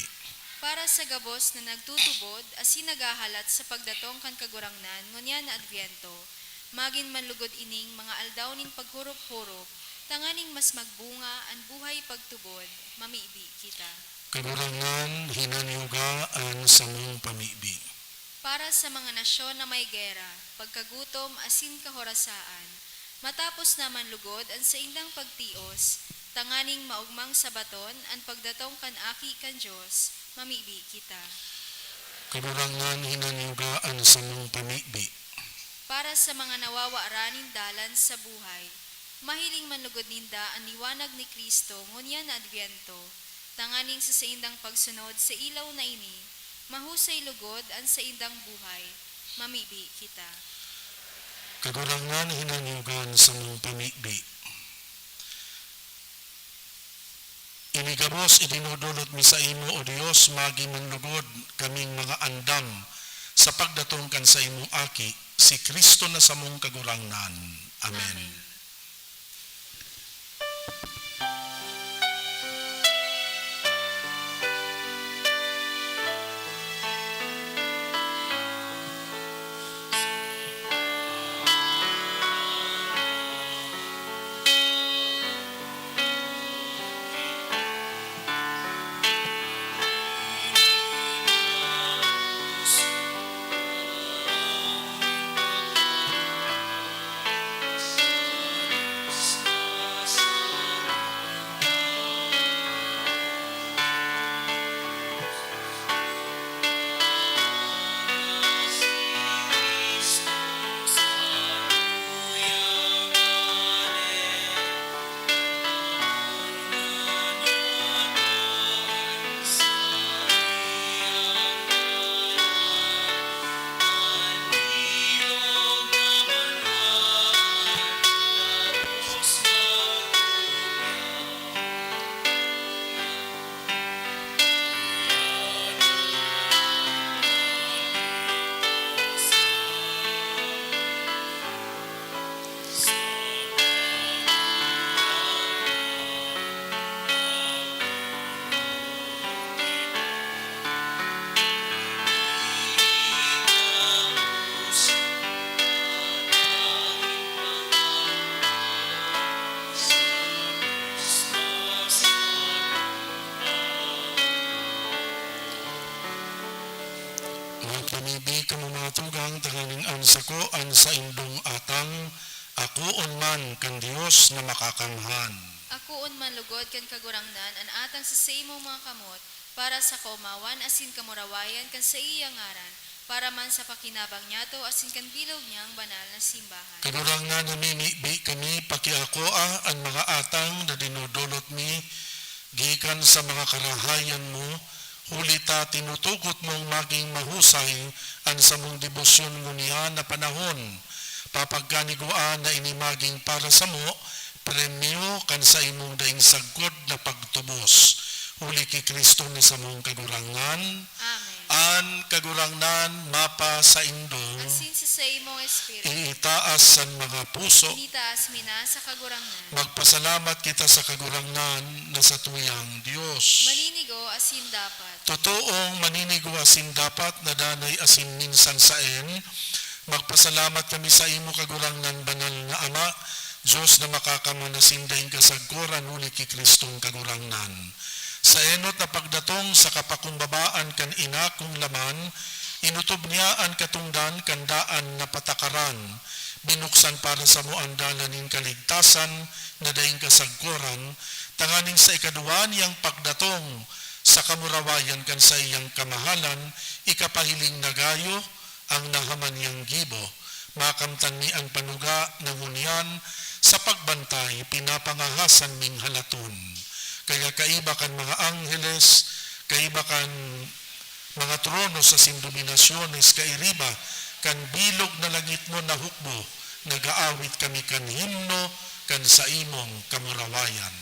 Para sa gabos na nagtutubod asin naghahalat sa pagdatong kan Kagurangnan ngunyan na Adbyento, magin man lugod ining mga aldaw nin paghurop-hurop, tanganing mas magbunga an buhay pagtubod, mamibi kita. Kagurangnan, hinanyuga an samong pamibi. Para sa mga nasyon na may gera, pagkagutom asin kahorasaan, matapos naman lugod an saindang pagtios, tanganing maogmang sabaton an pagdatong kan Aki kan Dios, mamibi kita. Kagurangnan, hinanyuga an samong pamibi. Para sa mga nawawaran nin dalan sa buhay, mahiling man lugod ninda an liwanag ni Cristo ngunyan na Adbyento, tanganing sa saindang pagsunod sa ilaw na ini, mahusay lugod an saindang buhay, mamibi kita. Kagurangnan, hinanyuga an samong pamibi. Ini gabos idinodolot mi saimo, O Dios, magin man lugod kaming mga andam sa pagdatong kan saimong Aki, si Cristo na samong Kagurangnan. Amen. Amen. Magpamibi kamo, mga tugang, tanganing an sako an saindong atang, akoon man kan Dios na Makakamhan. Akoon man lugod kan Kagurangnan an atang sa saimong mga kamot, para sa kaomawan asin kamurawayan kan saiyang ngaran, para man sa pakinabang niyato asin kan bilog niyang banal na simbahan. Kagurangnan, namimibi kami, pakiakoa an mga atang na dinodolot mi gikan sa mga karahayan mo, huli ta tinutugot mong magin mahusay an samong debosyon ngunyan na panahon. Papagkanigwaan na ini magin para samo, premyo kan saimong daing sagkod na pagtubos. Huli ki Cristo na samong Kagurangnan. Amen. An Kagurangnan mapasaindo. Asin sa saimong espiritu. Iitaas an mga puso. Initaas mi na sa Kagurangnan. Magpasalamat kita sa Kagurangnan na satuyang Dios. Maninigo asin dapat. Totoong maninigo asin dapat na danay asin minsan saen, magpasalamat kami saimo, Kagurangnan, banal na Ama, Dios na Makakamhan asin daing kasagkoran, huli ki Cristong Kagurangnan. Sa enot na pagdatong sa kapakumbabaan kan ina kong laman, inotob niya an katongdan kan daan na patakaran. Binuksan para samo an dalan nin kaligtasan na daing kasagkoran, tanganing sa ikaduwa niyang pagdatong, sa kamurawayan kan saiyang kamahalan, ikapahiling na gayo ang nahaman niyang gibo. Makamtan mi an panuga na ngunyan sa pagbantay pinapangahasan ming halaton. Kaya kaiba kan mga angheles, kaiba kan mga tronos asin dominasyones, kairiba kan bilog na langitnon na hukbo, nag-aawit kami kan himno kan saimong kamurawayan.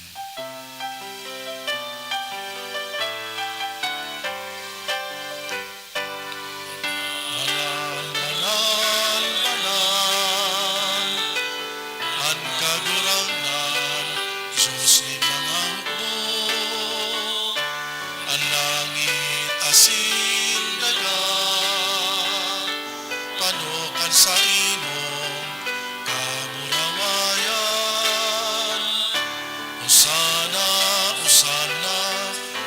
Banal, banal, banal, an Kagurangnan sindaga, pano kan saimong kamurawayan. Osana, Osana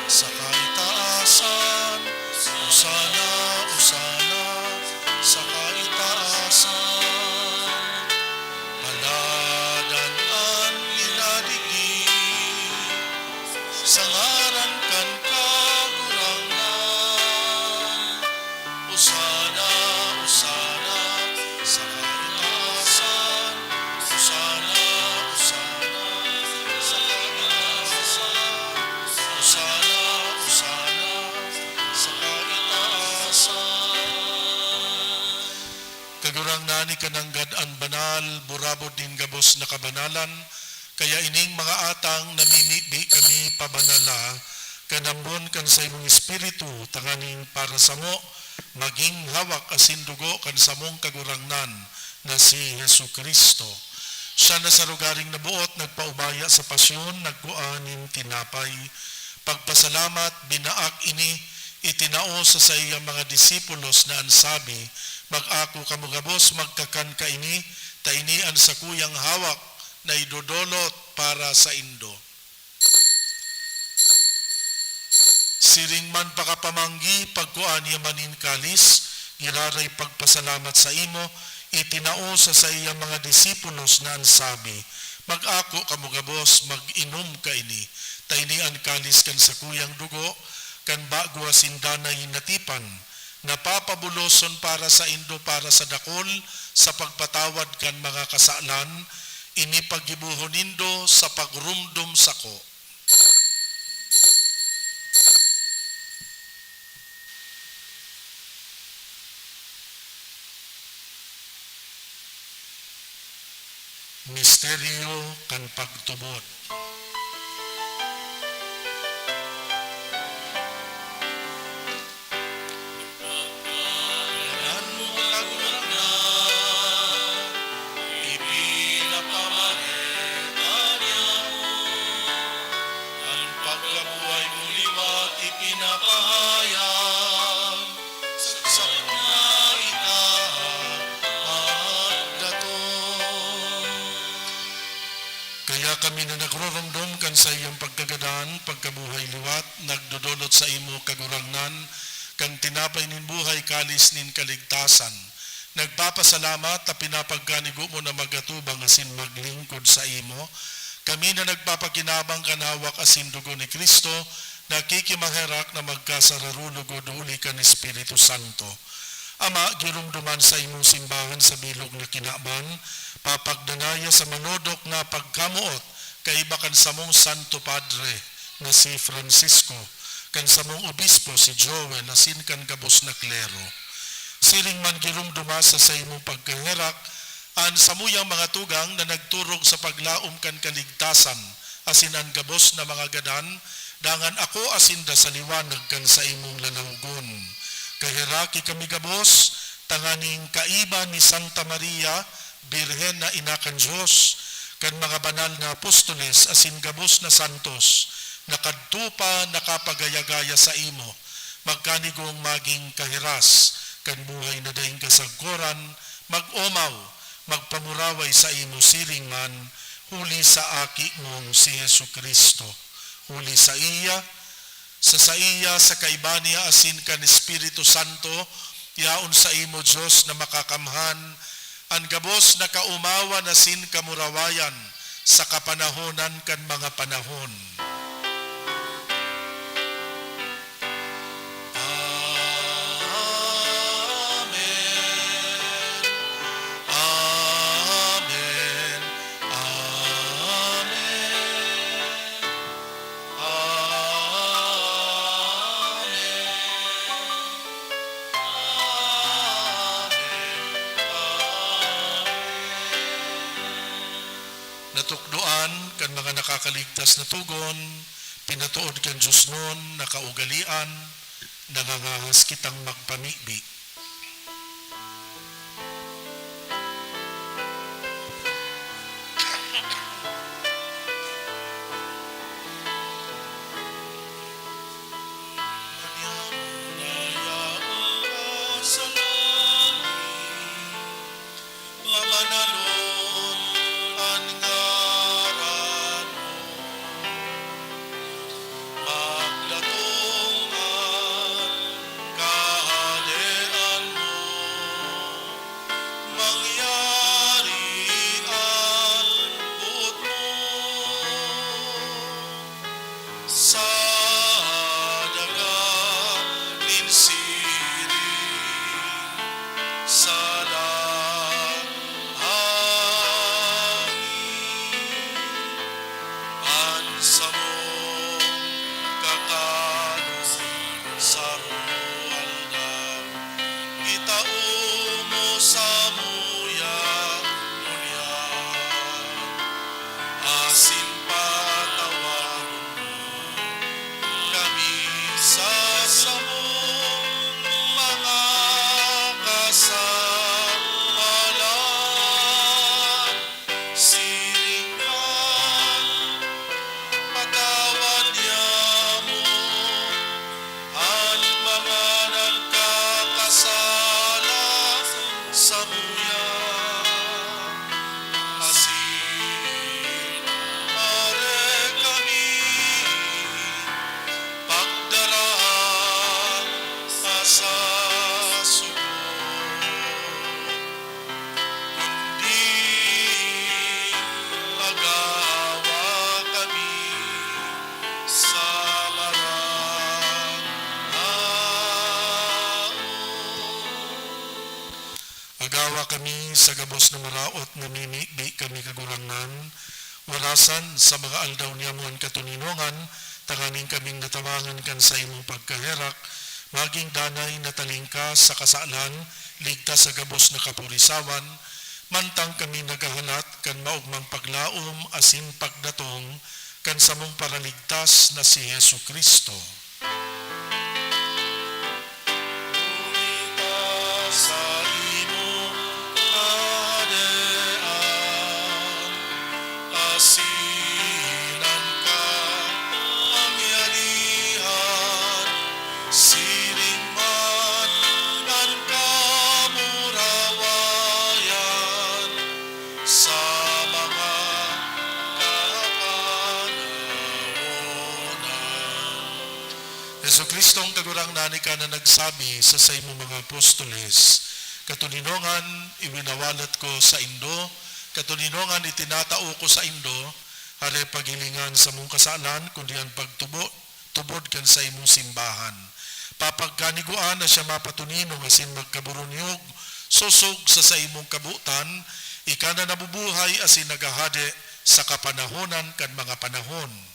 sa kaitaasan, Osana, Osana sa kaitaasan. Paladan an minadigdi sa ngaran kan Kagurangnan. Osana, Osana sa kaitaasan. Osana, Osana sa kaitaasan. Osana, Osana sa kaitaasan. Kagurangnan, ika nanggad an banal, burabod nin gabos na kabanalan, kaya ining mga atang namimibi kami pabanala, kan ambon kan saimong Espiritu, tanganing para samo, magin hawak asin dugo kan samong Kagurangnan na si Jesu-Cristo. Siya na sa lugaring naboot, nagpaubaya sa pasyon, nagkua nin tinapay. Pagpasalamat, binaak ini, itinao sa saiyang mga disipulos na an sabi, "Mag-ako kamo gabos, magkakan kaini, ta ini an sakuyang hawak na idodolot para saindo." Siring man pakapamanggi, pagkua niya man nin kalis, giraray pagpasalamat sa imo, itinao sa saiyang mga disipulos na an sabi, "Mag-ako kamo gabos, mag-inom kaini, ta ini an kalis kan sakuyang dugo, kan bago asin danay na tipan, na papabuloson para saindo para sa dakol sa pagpatawad kan mga kasalan. Ini paggibohon nindo sa pagromdom sako." Misteryo kan pagtubod. Pagkagadan mo, Kagurangnan, ipinapamareta niamo. An pagkabuhay mo liwat ipinapahayag, sa mga ika magdatong. Kaya kami na nagroromdom kan saiyang pagkagadan, pagkabuhay liwat, nagdodolot sa imo, Kagurangnan, kan tinapay nin buhay, kalis nin kaligtasan. Nagpapasalamat ta pinapagkanigo mo na mag-atubang asin maglingkod sa imo. Kami na nagpapakinabang kan hawak asin dugo ni Cristo, nakikimaherak na magkasararulog huli kan Espiritu Santo. Ama, giromdoman sa imong simbahan sa bilog na kinaban, papagdanaya sa manodok na pagkamoot kaiba kan samong Santo Padre na si Francisco, kan samong obispo si Joel, asin kan gabos na klero. Siring man giromdoma sa saimong pagkaherak an samuyang mga tugang na nagturog sa paglaom kan kaligtasan, asin an gabos na mga gadan, dangan akoa sinda sa liwanag kan saimong lalawogon. Kaheraki kami gabos, tanganing kaiba ni Santa Maria, Birhen na Ina kan Dios, kan mga banal na apostoles asin gabos na santos, na kadto pa nakapagaya-gaya saimo, magkanigong magin kahiras kan buhay na daing kasagkoran, mag-omaw, magpamuraway saimo siring man, huli sa Aki mong si Jesu-Cristo. Huli saiya, sa saiya, sa kaiba niya, asin kan Espiritu Santo, yaon saimo, Dios na makakamhan, an gabos na kaomawan asin kamurawayan sa kapanahonan kan mga panahon. Amen. Amen. Amen. Amen. Amen. Amen. Natukdoan kan mga nakakaligtas na togon, pinatood kan diosnon na kaugalean, nangangahas kitang magpamibi. Awa kami sa gabos na maraot na mimibi kami, Kagurangnan, warasan sa mga aldaw niyamo an katoninongan, tanganing kaming natabangan kan saimong pagkaherak, magin danay na talingkas sa kasalan, ligtas sa gabos na kapurisawan, mantang kami naghahalat kan maogmang paglaom asin pagdatong kan samong Paraligtas na si Jesu-Cristo. Huli ta sa imong kahadean, asin an kapangyarihan, siring man an kamurawayan sa mga kapanahonan. Jesu-Cristo, ang Kagurangnan, ika na nagsabi sa saimong mga apostoles, "Katoninongan iwinawalat ko saindo, katoninongan itinatao ko saindo, hare paghilingan samong kasalan, kundi an pagtubo, tubod kan saimong simbahan." Papagkanigoan na siya mapatoninong asin magkaburunyog, sosog sa saimong kabotan, ika na nabubuhay asin naghahade sa kapanahonan kan mga panahon. Amen.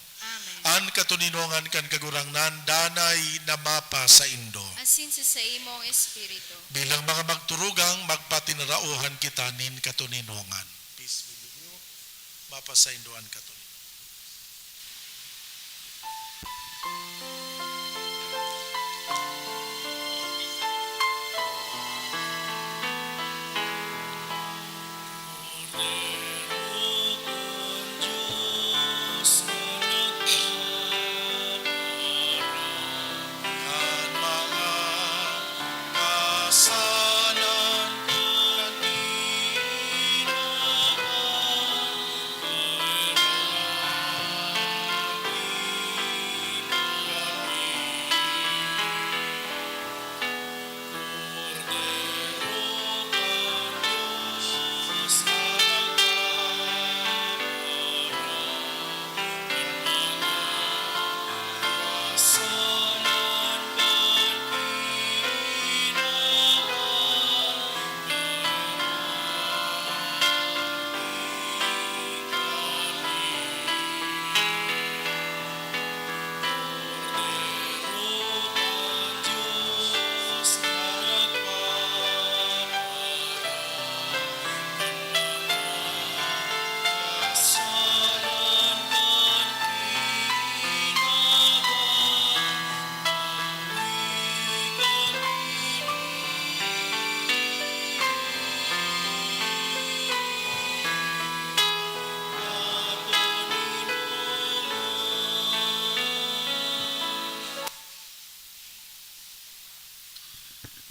An katoninongan kan Kagurangnan danay na mapasaindo. Asin sa saimong espiritu. Bilang mga magturugang, magpatinaraohan kita nin katoninongan. Peace be with you. Mapasaindo an katoninongan.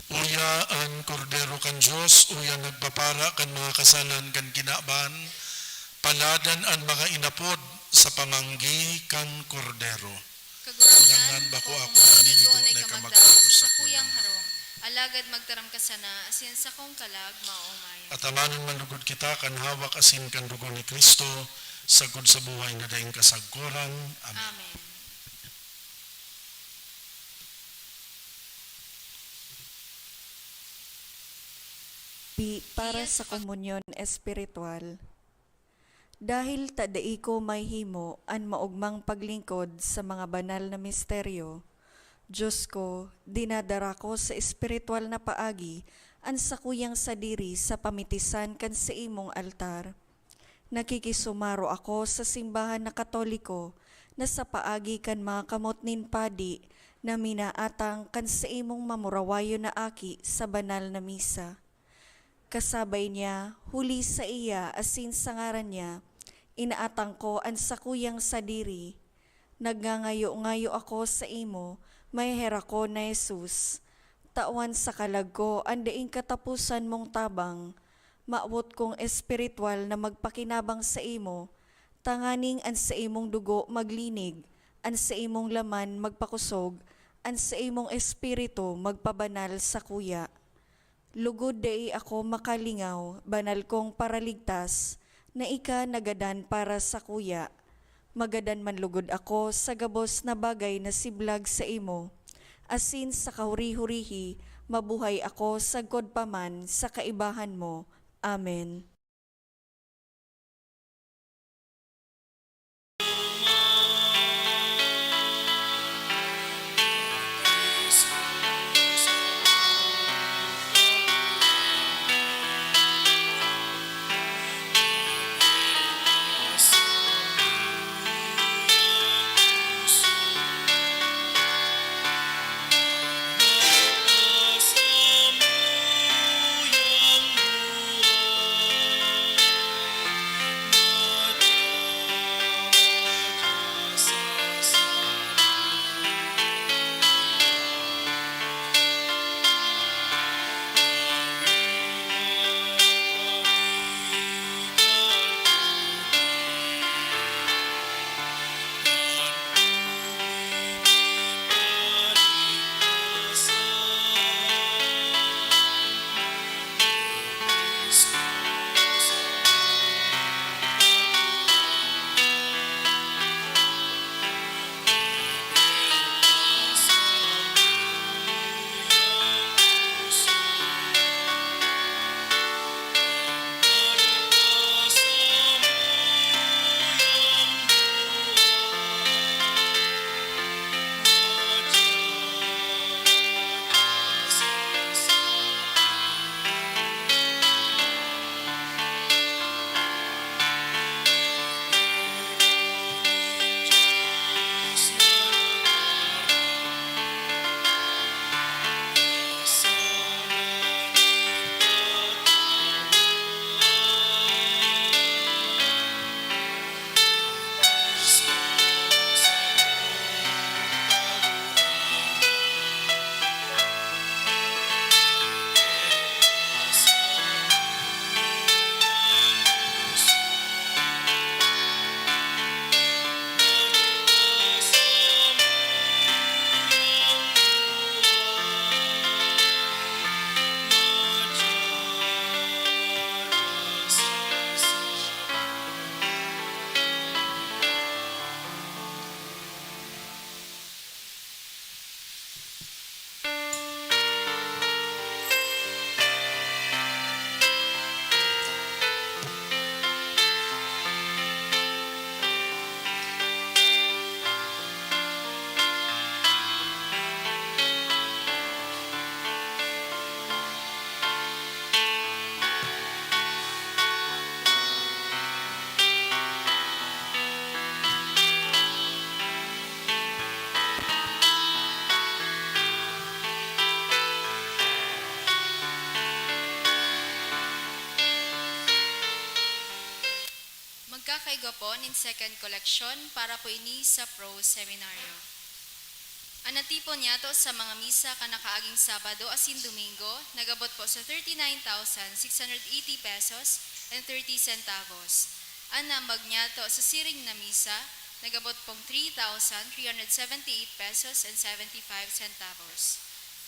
Uya an Kordero kan Dios, uya nagpapara kan mga kasalan kan kinaban. Paladan an mga inapod sa pamanggi kan Kordero. Kagurangnan, bako ako naninigo na ika magdagos sa kuyang harong, alagad magtaram ka sana, asin an sakong kalag maoomayan. At amanon man lugod kita kan hawak asin kan dugo ni Cristo, sagkod sa buhay na daing kasagkoran. Amen. Amen. Pi-, para sa komunyon espiritual. Dahil ta dai ko mahimo an maogmang paglingkod sa mga banal na misteryo, Diyos ko, dinadara ko sa espiritual na paagi an sakuyang sadiri sa pamitisan kan saimong altar. Nakikisumaro ako sa simbahan na Katoliko na sa paagi kan mga kamot nin padi na minaatang kan saimong mamurawayon na aki sa banal na misa. Kasabay niya, huli saiya asin sa ngaran niya, inaatang ko an sakuyang sadiri. Nagngangayo-ngayo ako saimo, maheherak ko na Jesus. Tawan sa kalag ko an daing kataposan mong tabang. Mawot kong espiritual na magpakinabang saimo, tanganing an saimong dugo maglinig, an saimong laman magpakosog, an saimong espiritu magpabanal sakuya. Lugod dai ako makalingaw, banal kong Paraligtas, na ika nagadan para sakuya. Magadan man lugod ako sa gabos na bagay na siblag saimo, asin sa kahuri-hurihi, mabuhay ako sagkod pa man sa kaibahan mo. Amen. Magkakaigwa po nin second collection para po ini sa Pro Seminario. An natipon niyato sa mga misa kan nakaaging Sabado asin Domingo nag-abot po sa thirty-nine thousand six hundred eighty pesos and thirty centavos. An naambag niyato sa siring na misa nag-abot pong three thousand three hundred seventy-eight pesos and seventy-five centavos.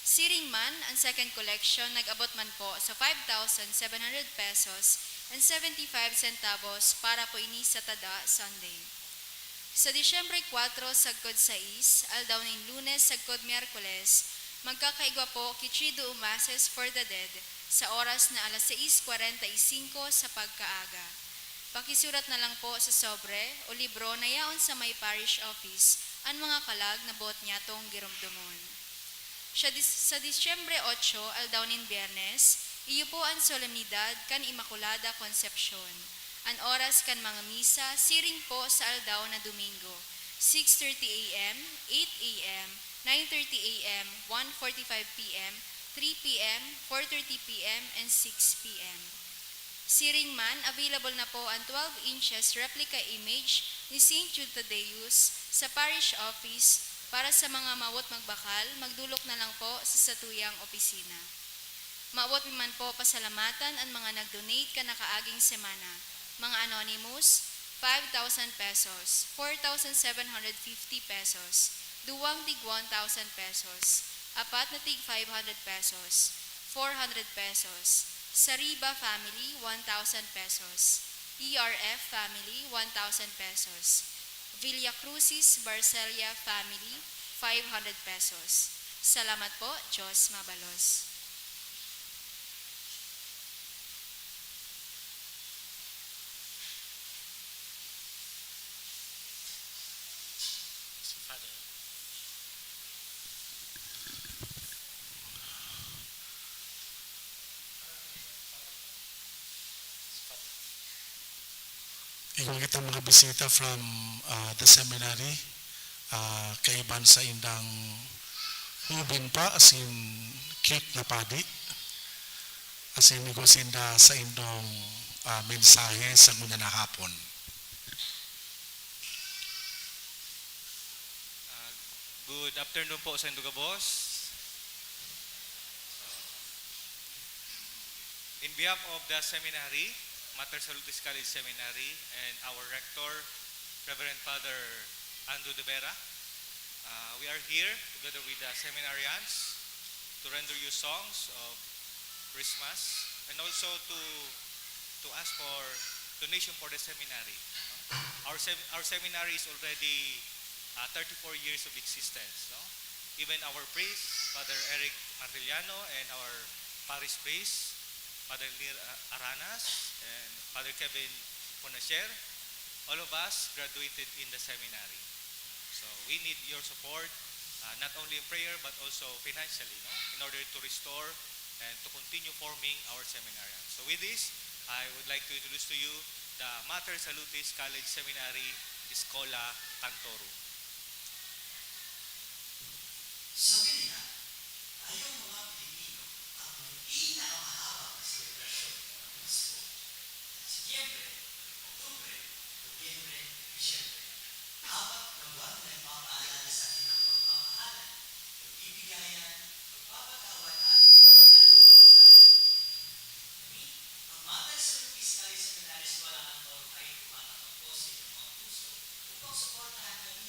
Siring man, an second collection nag-abot man po sa five thousand seven hundred pesos and seventy-five centavos para po ini sa tada Sunday. Sa Disyembre kwatro sagkod sais, aldaw nin Lunes sagkod Miyerkules, magkakaigwa po ki Triduum Masses for the Dead sa oras na alas sais kwarenta y singko sa pagkaaga. Pakisurat na lang po sa sobre o libro na yaon sa may parish office an mga kalag na boot nyatong giromdomon. Sa Dis-, sa Disyembre otso, aldaw nin Biyernes, iyo po an solemnidad kan Inmaculada Concepcion. An oras kan mga misa siring po sa aldaw na Domingo, six thirty A M, eight A M, nine thirty A M, one forty-five P M, three P M, four thirty P M, and six P M. Siring man, available na po an twelve inches replica image ni Saint Jude Thaddeus sa parish office. Para sa mga mawot magbakal, magdolok na lang po sa satuyang opisina. Mawot mi man po pasalamatan an mga nag-donate kan nakaaging semana, mga anonymous, five thousand pesos, four thousand seven hundred fifty pesos, duwang tig one thousand pesos, apat na tig five hundred pesos, four hundred pesos, Sariba family, one thousand pesos, E R F family, one thousand pesos, Villacrucis Barcelia family, five hundred pesos. Salamat po, Diyos mabalos. Igwa kita mga bisita from, ah, the seminary, ah, kaiban sa indang hubin pa, as in cute na padi. As in, igwa sinda sa indong, ah, mensahe sa ngunyan na hapon. Ah, good afternoon po sa indo gabos. In behalf of the seminary, Mater Salutis College Seminary, and our rector, Reverend Father Andrew de Vera, uh, we are here together with the seminarians to render you songs of Christmas and also to to ask for donation for the seminary. Our sem- our seminary is already uh, thirty-four years of existence. No? Even our priest, Father Eric Martiliano, and our parish priest, Father Lir uh, Aranas, and Father Kevin Monasher, all of us graduated in the seminary. So we need your support, uh, not only in prayer but also financially, no, in order to restore and to continue forming our seminarians. So with this, I would like to introduce to you the Mater Salutis College Seminary Schola Cantorum. Sa Pilipinas, tayo mga Pilipino ang may pinakamahabang selebrasyon ng Pasko. Setyembre, Oktubre, Nobyembre, Disyembre. Apat na buwan na nagpapaalala sa atin ng pagmamahalan, pagbibigayan, pagpapatawad at pananampalataya. Kami, ang Mater Solutis Calis Seminaris Wala Cantorum ay tumatapos sa inyong mga puso upang suportahan kami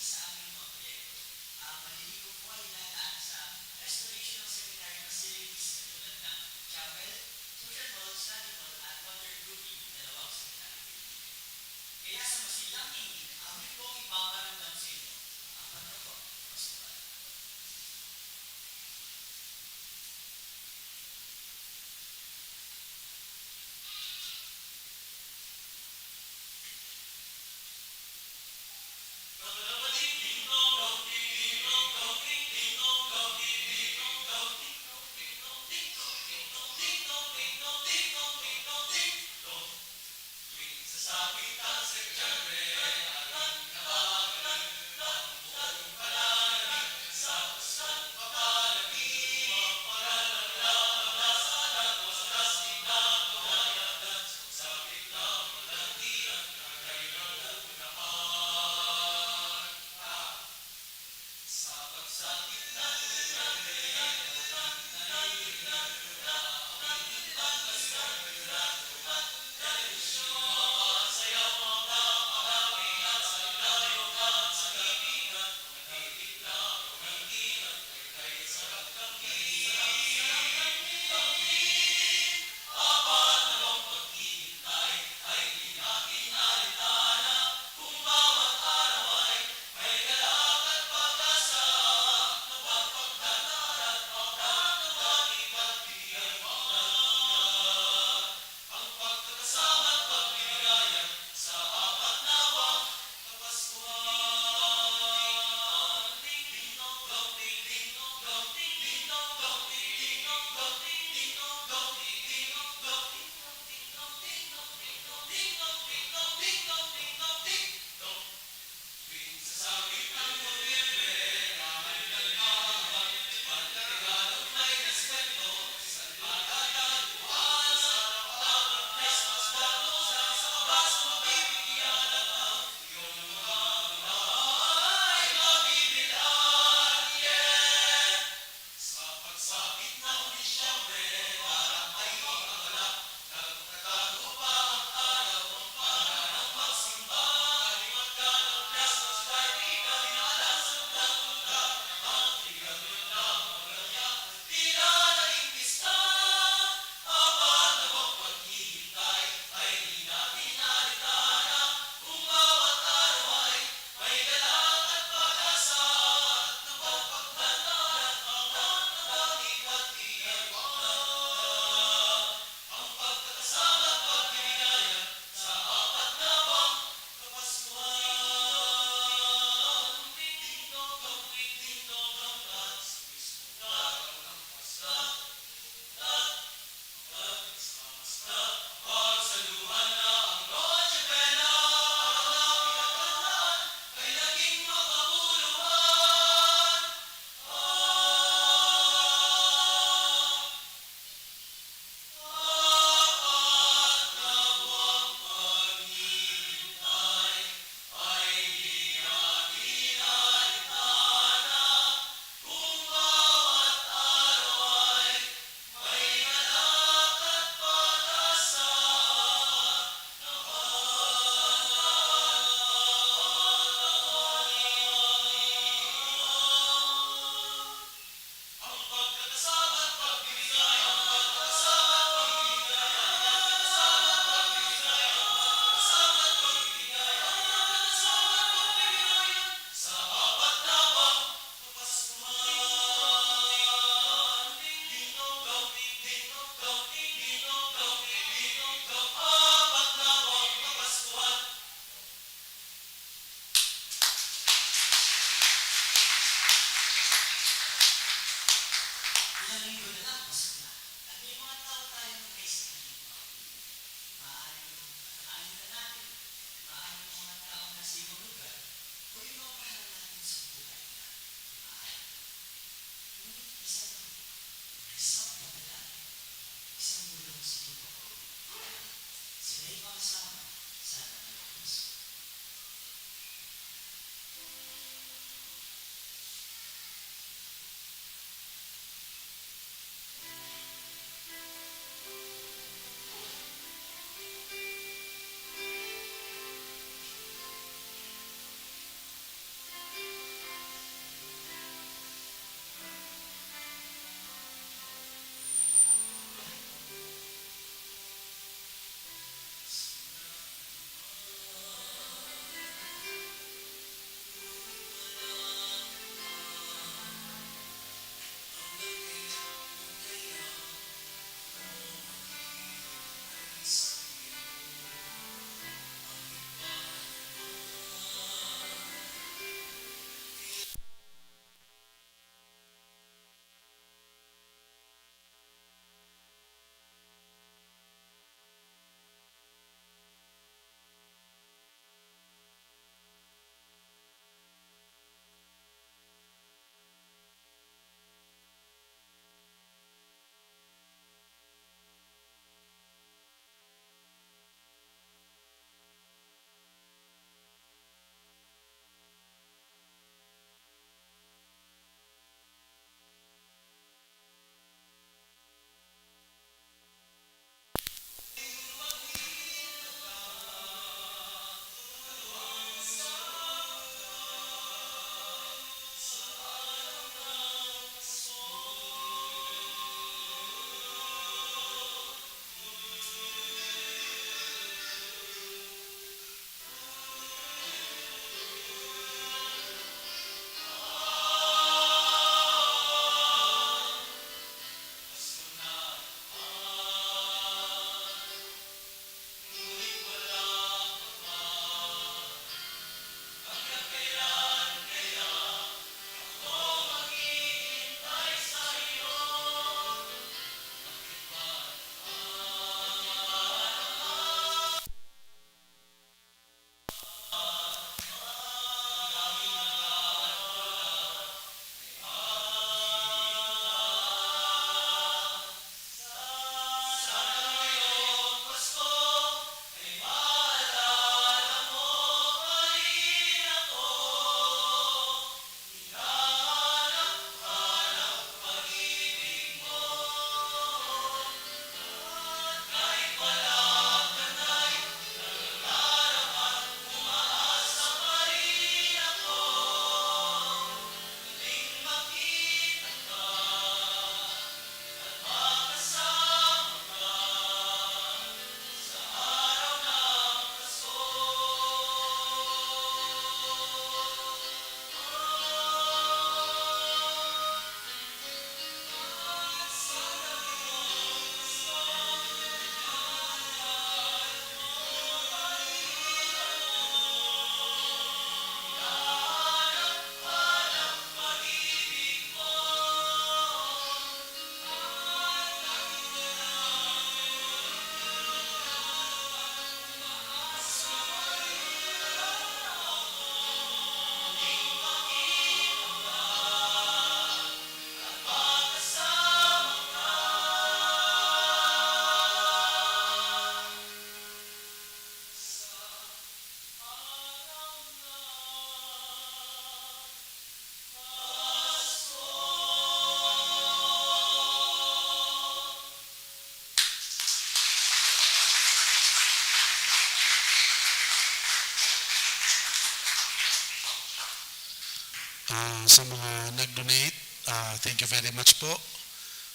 mga nag-donate, ah, thank you very much po.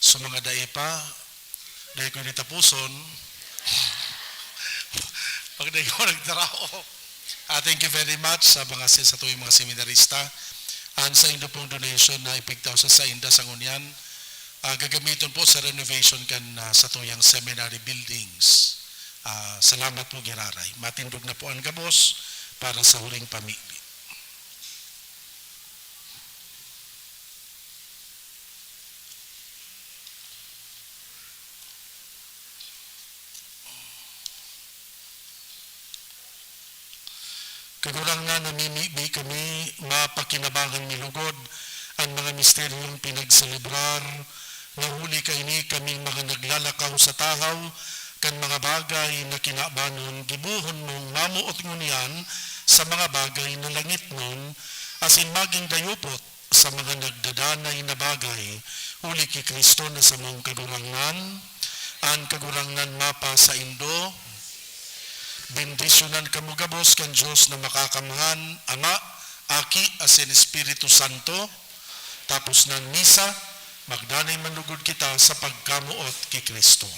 Sa mga dai pa, dai ko ini tapuson. Pag dai ko nagtrabaho. Ah, thank you very much sa mga si-, satuyang mga seminarista. An saindo pong donation na ipigtaw sa sainda sa ngunyan, ah, gagamiton po sa renovation kan, ah, satuyang seminary buildings. Ah, salamat po, giraray. Matindog na po an gabos para sa huling pamibi. Kagurangnan, namimibi kami, mapakinabangan mi lugod an mga misteryong pinagselebrar, na huli kaini kaming mga naglalakaw sa tahaw kan mga bagay na kinabanon, gibohon mong mamuot ngunyan sa mga bagay na langitnon, asin magin dayupot sa mga nagdadanay na bagay, huli ki Cristo na samong Kagurangnan. An Kagurangnan mapasaindo. Bendisyonan kamo gabos kan Dios na Makakamhan, Ama, Aki, asin Espiritu Santo. Tapos nan misa, magdanay man lugod kita sa pagkamoot ki Cristo.